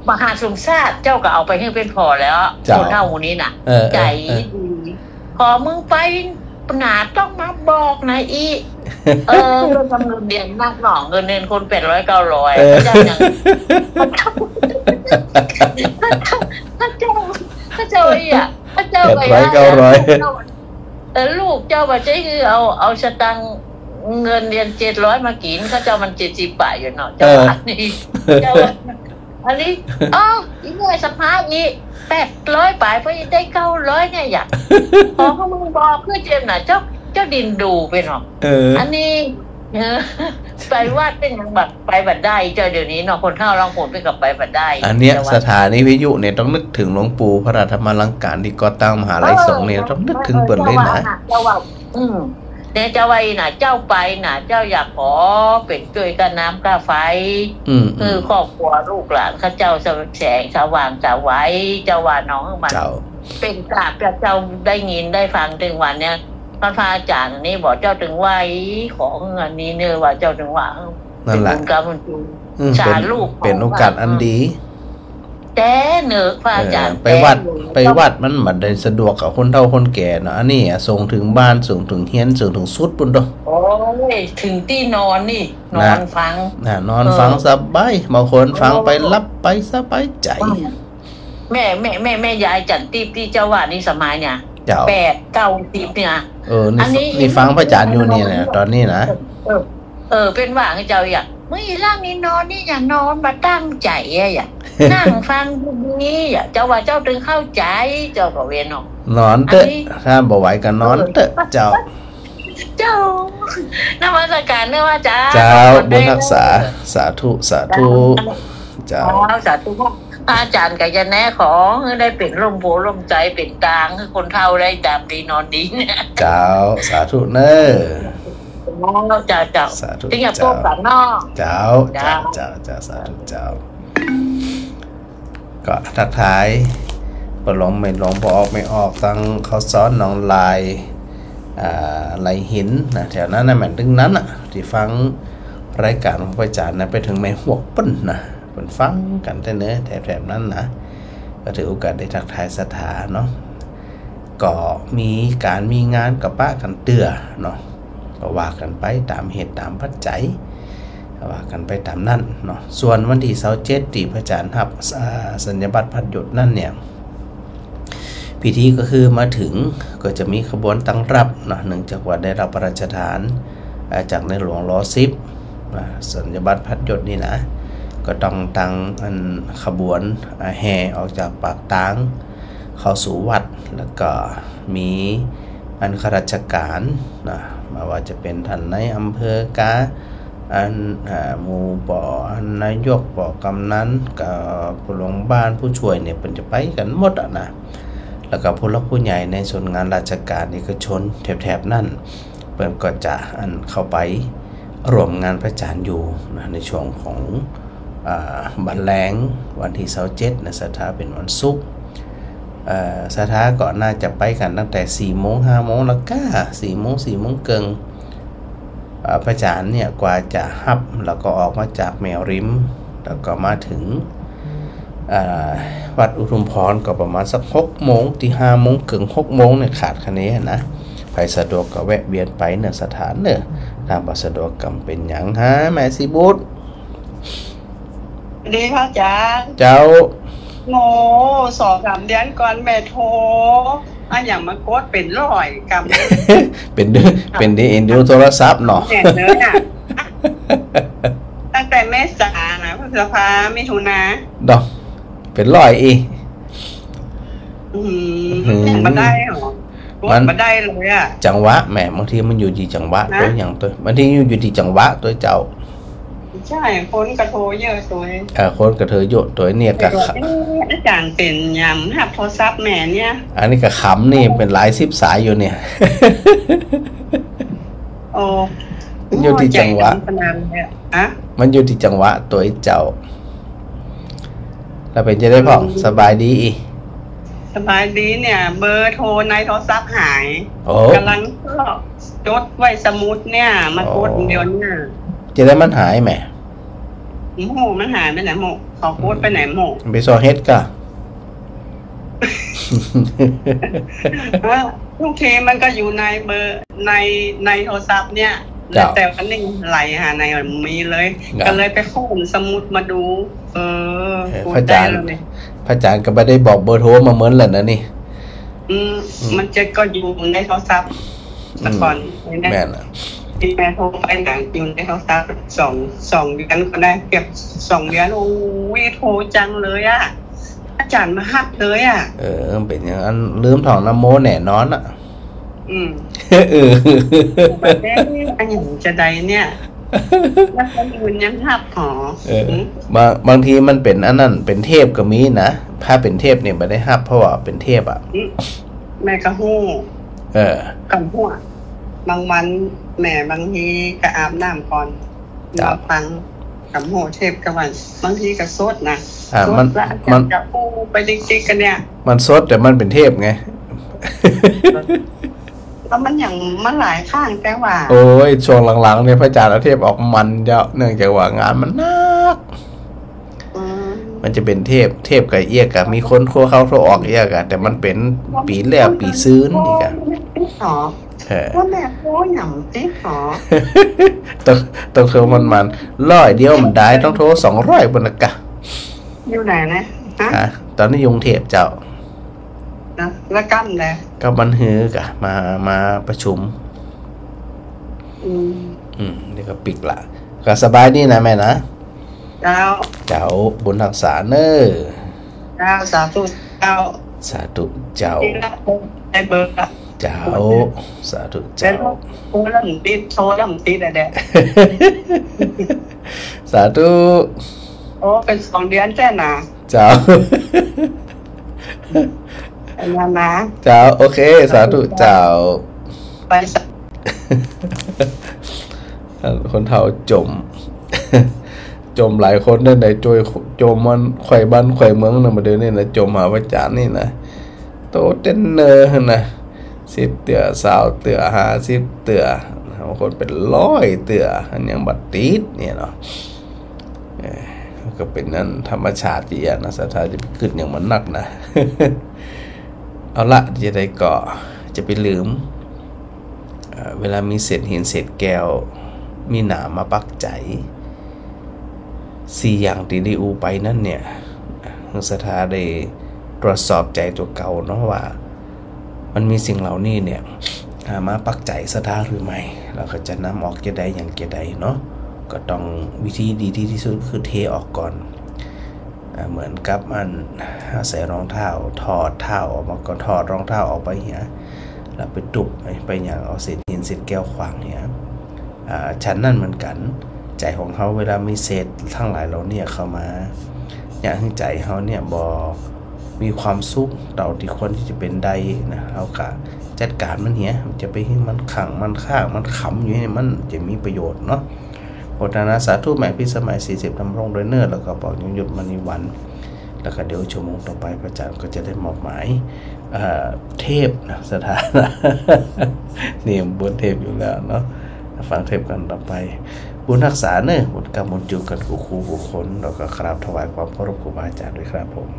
มหาสมชาติเจ้าก็เอาไปหื้อเปิ้นผ่อแล้ว เจ้า คนเฒ่าคนนี้น่ะ เออ เออ ใจ๋ เออ ดี ขอมึงไปหนาต้องมาบอกนะอี เออ เปิ้นกำเงินเดือนนักหนอ เงินเดือนคนแปดร้อยเก้าร้อย เออ เจ้ายัง ถ้าเจ้า ถ้าเจ้า ถ้าเจ้าอีอะ ถ้าเจ้าไป แปดร้อยเก้าร้อย เออ ลูกเจ้าบ่ใจ้คือเอา เอาสตางค์เงินเดือนเจ็ดร้อยมากิ๋น เขาเจ้ามันเจ็ดสิบปลายอยู่เนาะ เจ้า เออ ว่านี่ เจ้าว่า อันนี้ อ๋อ อีเมื่อยสภาพนี้ แปดร้อยปลาย พอได้เก้าร้อยเนี่ย อยาก ขอพวกมึงบอกคือเจียมน่ะ เจ้า เจ้าดินดูไปเนาะ เออ อันนี้ เออ ไปวัดเปิ้นยังแบบไปบ่ได้เจ้า เดี๋ยวนี้เนาะ คนเฒ่าลางคนเปิ้นก็ไปบ่ได้ อันเนี้ย เจ้าว่า สถานีวิทยุเนี่ยต้องนึกถึงหลวงปู่พระธรรมาลังการที่ก่อตั้งมหาลัยสงฆ์เนี่ย เออ ต้องนึกถึงเปิ้นเลยนะ เจ้าว่า เจ้าว่า อืม เนี่ยเจ้าว่าอีน่ะ เจ้าไปน่ะ เจ้าอยากขอเป๋นจ้วยก้าน้ำก้าไฟ อืม คือ อืม ครอบครัวลูกหลานเขาเจ้าแสงสว่างสวัย เจ้าว่าน้องมัน เจ้า เป๋นกราบเจ้าได้ยินได้ฟังเถิงวันเนี่ย พระอาจ๋ารย์นี่บอกเจ้าเถิงไหว้ขอเงินนี้เน่อ ว่าเจ้าเถิงว่า นั่นแหละ เป๋นบุญกรรมบุญคุณ อืม สาธุ เป๋น เป๋นโอกาสอันดี แต่เน่อพระอาจ๋ารย์ เออ ไปวัด แต่เน่อ ไปวัดมันบ่ได้สะดวกกับคนเฒ่าคนแก่เนาะ อันนี้อะ ส่งเถิงบ้าน ส่งเถิงเฮือน ส่งเถิงสุดปู๊นโต โอ้ย เถิงตี้นอนนี่ นอนฟัง น่ะ นอนฟัง เออ สบาย บางคนฟังไป โอ้ หลับไปสบายใจ๋ อืม แม่ แม่ แม่ แม่ยายจันทร์ตี้ ตี้เจ้าว่านี่สมัยเนี่ย เจ้า แปดเก้าสิบเนี่ย เออ นี่ อันนี้ นี่ฟังพระอาจ๋ารย์อยู่นี่นะ ต๋อนนี้นะ เออ เออ เปิ้นว่าหื้อเจ้าอะ มึงอีหลังนี่นอนนี่อย่านอนบ่ตั้งใจ๋อะ อย่า นั่งฟังดีๆ อย่า เจ้าว่าเจ้าเถิงเข้าใจ๋ เจ้าก็เว้นออก นอนเต๊อะ อันนี้ ถ้าบ่ไหวก็นอนเต๊อะ เออ เจ้า เจ้า นมัสการเน่อพระอาจ๋ารย์ เจ้า ขอบคุณ บุญฮักษา เน่อ สาธุ สาธุ เจ้า เจ้า สาธุ พระอาจ๋ารย์ก็จะแนะขอหื้อได้เป๋นร่มโพธิ์ร่มไทร เป๋นตางหื้อคนเฒ่าได้หลับดีนอนดีเนี่ย เจ้า สาธุเน่อ เจ้า เจ้า สาธุ ตี้จะ เจ้า พบกั๋นเนาะ เจ้า เจ้า เจ้า เจ้า เจ้า สาธุเจ้า ก็ทักทายป้อหลวงแม่หลวง ป้อออกแม่ออก ตังข้าวซ้อนหนองลาย อ่า ไหลหินนะ แถวนั้นนะ แม่นตึงนั้นน่ะ ตี้ฟังรายก๋านของพระอาจ๋ารย์นะ ไปเถิงแม่ฮวกปู๊นนะ เปิ้นฟังกั๋นแต๊เน่อ แถบๆ นั้นนะ ก็ถือโอกาสได้ทักทายศรัทธาเนาะ ก ก็มีก๋านมีงานก็ปะกั๋นเตื้อเนาะ ก็ว่ากั๋นไปต๋ามเหตุต๋ามปัจจัย ว่ากั๋นไปต๋ามนั้นเนาะ ส่วนวันตี้ซาวเจ็ดตี้พระอาจ๋ารย์ฮับ อ่า สัญญาบัตรพัดยศนั้นเนี่ย พิธีก็คือมาเถิงก็จะมีขบวนตั้งรับเนาะ เนื่องจากว่าได้รับพระราชทาน อ่า จากในหลวง ร.สิบ อ่า สัญญาบัตรพัดยศนี่นะ ก็ต้องตั้งอันขบวน อ่า แห่ออกจากปากตางเข้าสู่วัด แล้วก็มีอันข้าราชก๋านนะ บ่ว่าจะเป๋นต้านนายอำเภอกา อัน อ่า หมู่ป้อ อันนายกป้อกำนันกับผู้หลวงบ้านผู้ช่วยเนี่ย เปิ้นจะไปกั๋นหมดอะนะ แล้วก็ผู้หลักผู้ใหญ่ในส่วนงานราชการเอกชนแถบๆ นั้น เปิ้นก็จะอันเข้าไปร่วมงานพระอาจ๋ารย์อยู่นะ ในช่วงของ อ่า บันแลงวันตี้ซาวเจ็ดนะ ศรัทธาเป๋นวันศุกร์ เอ่อ ศรัทธาก็น่าจะไปกั๋นตั้งแต่สี่โมงห้าโมงแล้วก้า สี่โมง สี่โมงเกิ่ง อ่า พระอาจ๋ารย์เนี่ยกว่าจะฮับ แล้วก็ออกมาจากแม่ริม แล้วก็มาเถิง อ่า วัดอุทุมพรก็ประมาณสักหกโมง ตี้ห้าโมงเกิ่ง หกโมงเนี่ยขาดคะเนนะ ใผสะดวกก็แวะเวียนไปเน่อศรัทธาเน่อ ถ้าบ่สะดวกก็บ่เป๋นหยัง ฮะ แม่สีบุตร ดีพระอาจ๋ารย์ เจ้า โอ้ สองสามเดือนก่อนแม่โทร อะหยังมากดเป๋นร้อยกำ เป๋นดี เป๋นดีเอ็นดูโทรศัพท์เนาะ แน่นเลยอะ ตั้งแต่เมษานะ พฤษภา มิถุนา เนาะ เป๋นร้อยอี้ อืม หืม ยังบ่ได้หรอ มัน บ่ได้เลยอะ จังหวะแหม บางทีมันอยู่ตี้จังหวะ นะ ตวยหยังตวย บางทีอยู่ อยู่ตี้จังหวะตวยเจ้า ใช่ คนก็โทรเยอะตวย เออ คนก็โทรเยอะตวยเนี่ย แต่ก็ ก็ เอ๊ะ อาจ๋ารย์เป๋นหยังฮับโทรศัพท์แม่เนี่ย อันนี้ก็ขำนี่เป๋นหลายสิบสายอยู่เนี่ย โอ้ มันอยู่ตี้จังหวะ หัวใจ๋ขนาดเลยอะ ฮะ มันอยู่ตี้จังหวะตวยเจ้า แล้วเป๋นจะได้พ่อง อืม สบายดีอี้ สบายดีเนี่ย เบอร์โทรในโทรศัพท์หาย โอ้ ก่ำลังก็จดไว้สมุดเนี่ย มากด อ๋อ เดี๋ยวเนี่ย จะได้มันหายแหม โอ้โห มันหายไปไหนหมด เขากดไปไหนหมด ไปซ่อเฮ็ดก่ะ เออ ทุกทีมันก็อยู่ในเบอร์ ใน ในโทรศัพท์เนี่ย เจ้า แต่วันนี้ไหลหาไหนมีเลย เจ้า ก็เลยไปค้นสมุดมาดู เออ เออ พูด พระอาจ๋ารย์ ได้แล้วเนี่ย พระอาจ๋ารย์ก็บ่ได้บอกเบอร์โทรมาเหมือนแล้วนะนี่ อืม อืม มันจะก็อยู่ในโทรศัพท์ อืม แต่ก่อนนี่นะ แม่นอะ ตี้แม่โทรไปนะ อยู่ในโทรศัพท์สอง สองเดือนก็ได้ เกือบสองเดือน โอ้ย โทรจังเลยอะ อาจ๋ารย์บ่ฮับเลยอะ เออ เป๋นอย่างนั้น ลืมท่องนะโมแน่นอนอะ อืม เออ บัดนี้อันหยังจะใดเนี่ย แล้วคนอื่นยังฮับหรอ เออ หืม บาง บางทีมันเป๋นอันนั้น เป๋นเทปก็มีนะ ถ้าเป๋นเทปเนี่ยบ่ได้ฮับ เพราะว่าเป๋นเทปอะ อืม แม่ก็ฮู้ เออ ก็ฮู้ บางวันแม่บางทีก็อาบน้ำก่อน เจ้า มาฟัง ก็ฮู้เทปก็ว่า บางทีก็สดนะ อ่า สด มัน แล้วอาจ๋ารย์ มัน ก็อู้ไปติ๊กๆ กันเนี่ย มันสดแต่มันเป๋นเทปไง แล้วมันยังมาหลายครั้งแต่ว่า โอ้ย ช่วงหลังๆ เนี่ยพระอาจ๋ารย์เอาเทปออกมันเจ้า เนื่องจากว่างานมันหนัก อืม มันจะเป๋นเทป เทปก็เอี้ยก่ะ มีคนโทรเข้าโทรออกเอี้ยก่ะ แต่มันเป๋นปี๋แล้วปี๋ซืนนี่ก่ะ อ๋อ เออ ว่าแม่โทรหยังติดหรอ ต้อง ต้องโทรมันๆ ร้อยเดียวมันได้ ต้องโทรสองร้อยปุ้นนะกะ อยู่ไหนนะ ฮะ ฮะ ต๋อนนี้อยู่กรุงเทพฯเจ้า นะ แล้วกำใด ก็มันหื้อกะ มา มาประชุม อืม อืม นี่ก็ปิ๊กละ ก็สบายดีนะแม่นะ เจ้า เจ้า บุญฮักษาเน่อ เจ้า สาธุ เจ้า สาธุเจ้า นี่นะ ได้เบอร์ละ เจ้า สาธุเจ้า โทรแล้วมันติด โทรแล้วมันติดอะเด้ สาธุ โอ้ เป๋นสองเดือนแจ้นะ เจ้า อันนั้นนะ เจ้า โอเค สาธุเจ้า ไปสะ คนเฒ่าจ่ม จ่มหลายคนเน่อ ไหนจ่วยจ่มมันไขว่บ้านไขว่เมืองนะ บ่าเดี่ยวนี้นะ จ่มหาพระอาจ๋ารย์นี่นะ โตเต้นเน่อนะ สิบเตื้อ ซาวเตื้อ ห้าสิบเตื้อ บางคนเป๋นร้อยเตื้อ อันยังบ่ติดเนี่ยเนาะ เออ ก็เป๋นอันธรรมชาติตี้อะนะ ศรัทธาจะไปกึ๊ดหยังมันนักนะ เอาละ จะใดก็จะไปลืม เอ่อ เวลามีเศษหินเศษแก้ว มีหนามมาปักใจ๋ สี่อย่างตี้ได้อู้ไปนั้นเนี่ย ศรัทธาได้ตรวจสอบใจ๋ตั๋วเก่าเนาะว่า มันมีสิ่งเหล่านี้เนี่ย อ่า มาปักใจ๋ศรัทธาหรือไม่ แล้วก็จะนำออกจะใดอย่างจะใดเนาะ ก็ต้องวิธีดีที่สุดคือเทออกก่อน อ่า เหมือนกับอัน ใส่รองเท้า ถอดเท้าออกมาก่อน ถอดรองเท้าออกไปเหีย แล้วไปตุ๊บไปหยังเอาเศษหินเศษแก้วขว้างเหีย อ่า ฉันนั้นเหมือนกั๋น ใจ๋ของเฮาเวลามีเศษตังหลายเหล่านี้เข้ามา เยียะหื้อใจ๋เฮาเนี่ยบ่มีความสุขเต้าตี้ควรตี้จะเป๋นได้นะ เฮาก็จัดก๋านมันเหีย จะไปหื้อมันขังมันคามันขัมอยู่นี่ มันจะมีประโยชน์เนาะ โมทนาสาธุแหม ภิสมัยสี่สิบ ดำรงด้วยเน่อ แล้วก็เป่ายิงหยุดมณีวัน แล้วก็เดี๋ยวชั่วโมงต่อไปพระอาจารย์ก็จะได้มอบหมาย เอ่อ เทปนะ ศรัทธา นี่บนเทปอยู่แล้วเนาะ ฟังเทปกั๋นต่อไป บุญฮักษาเน่อ บุญกำบุญจุกกั๋นกู้คู่กู้คน แล้วก็กราบถวายความเคารพครูบาอาจารย์ด้วยครับผม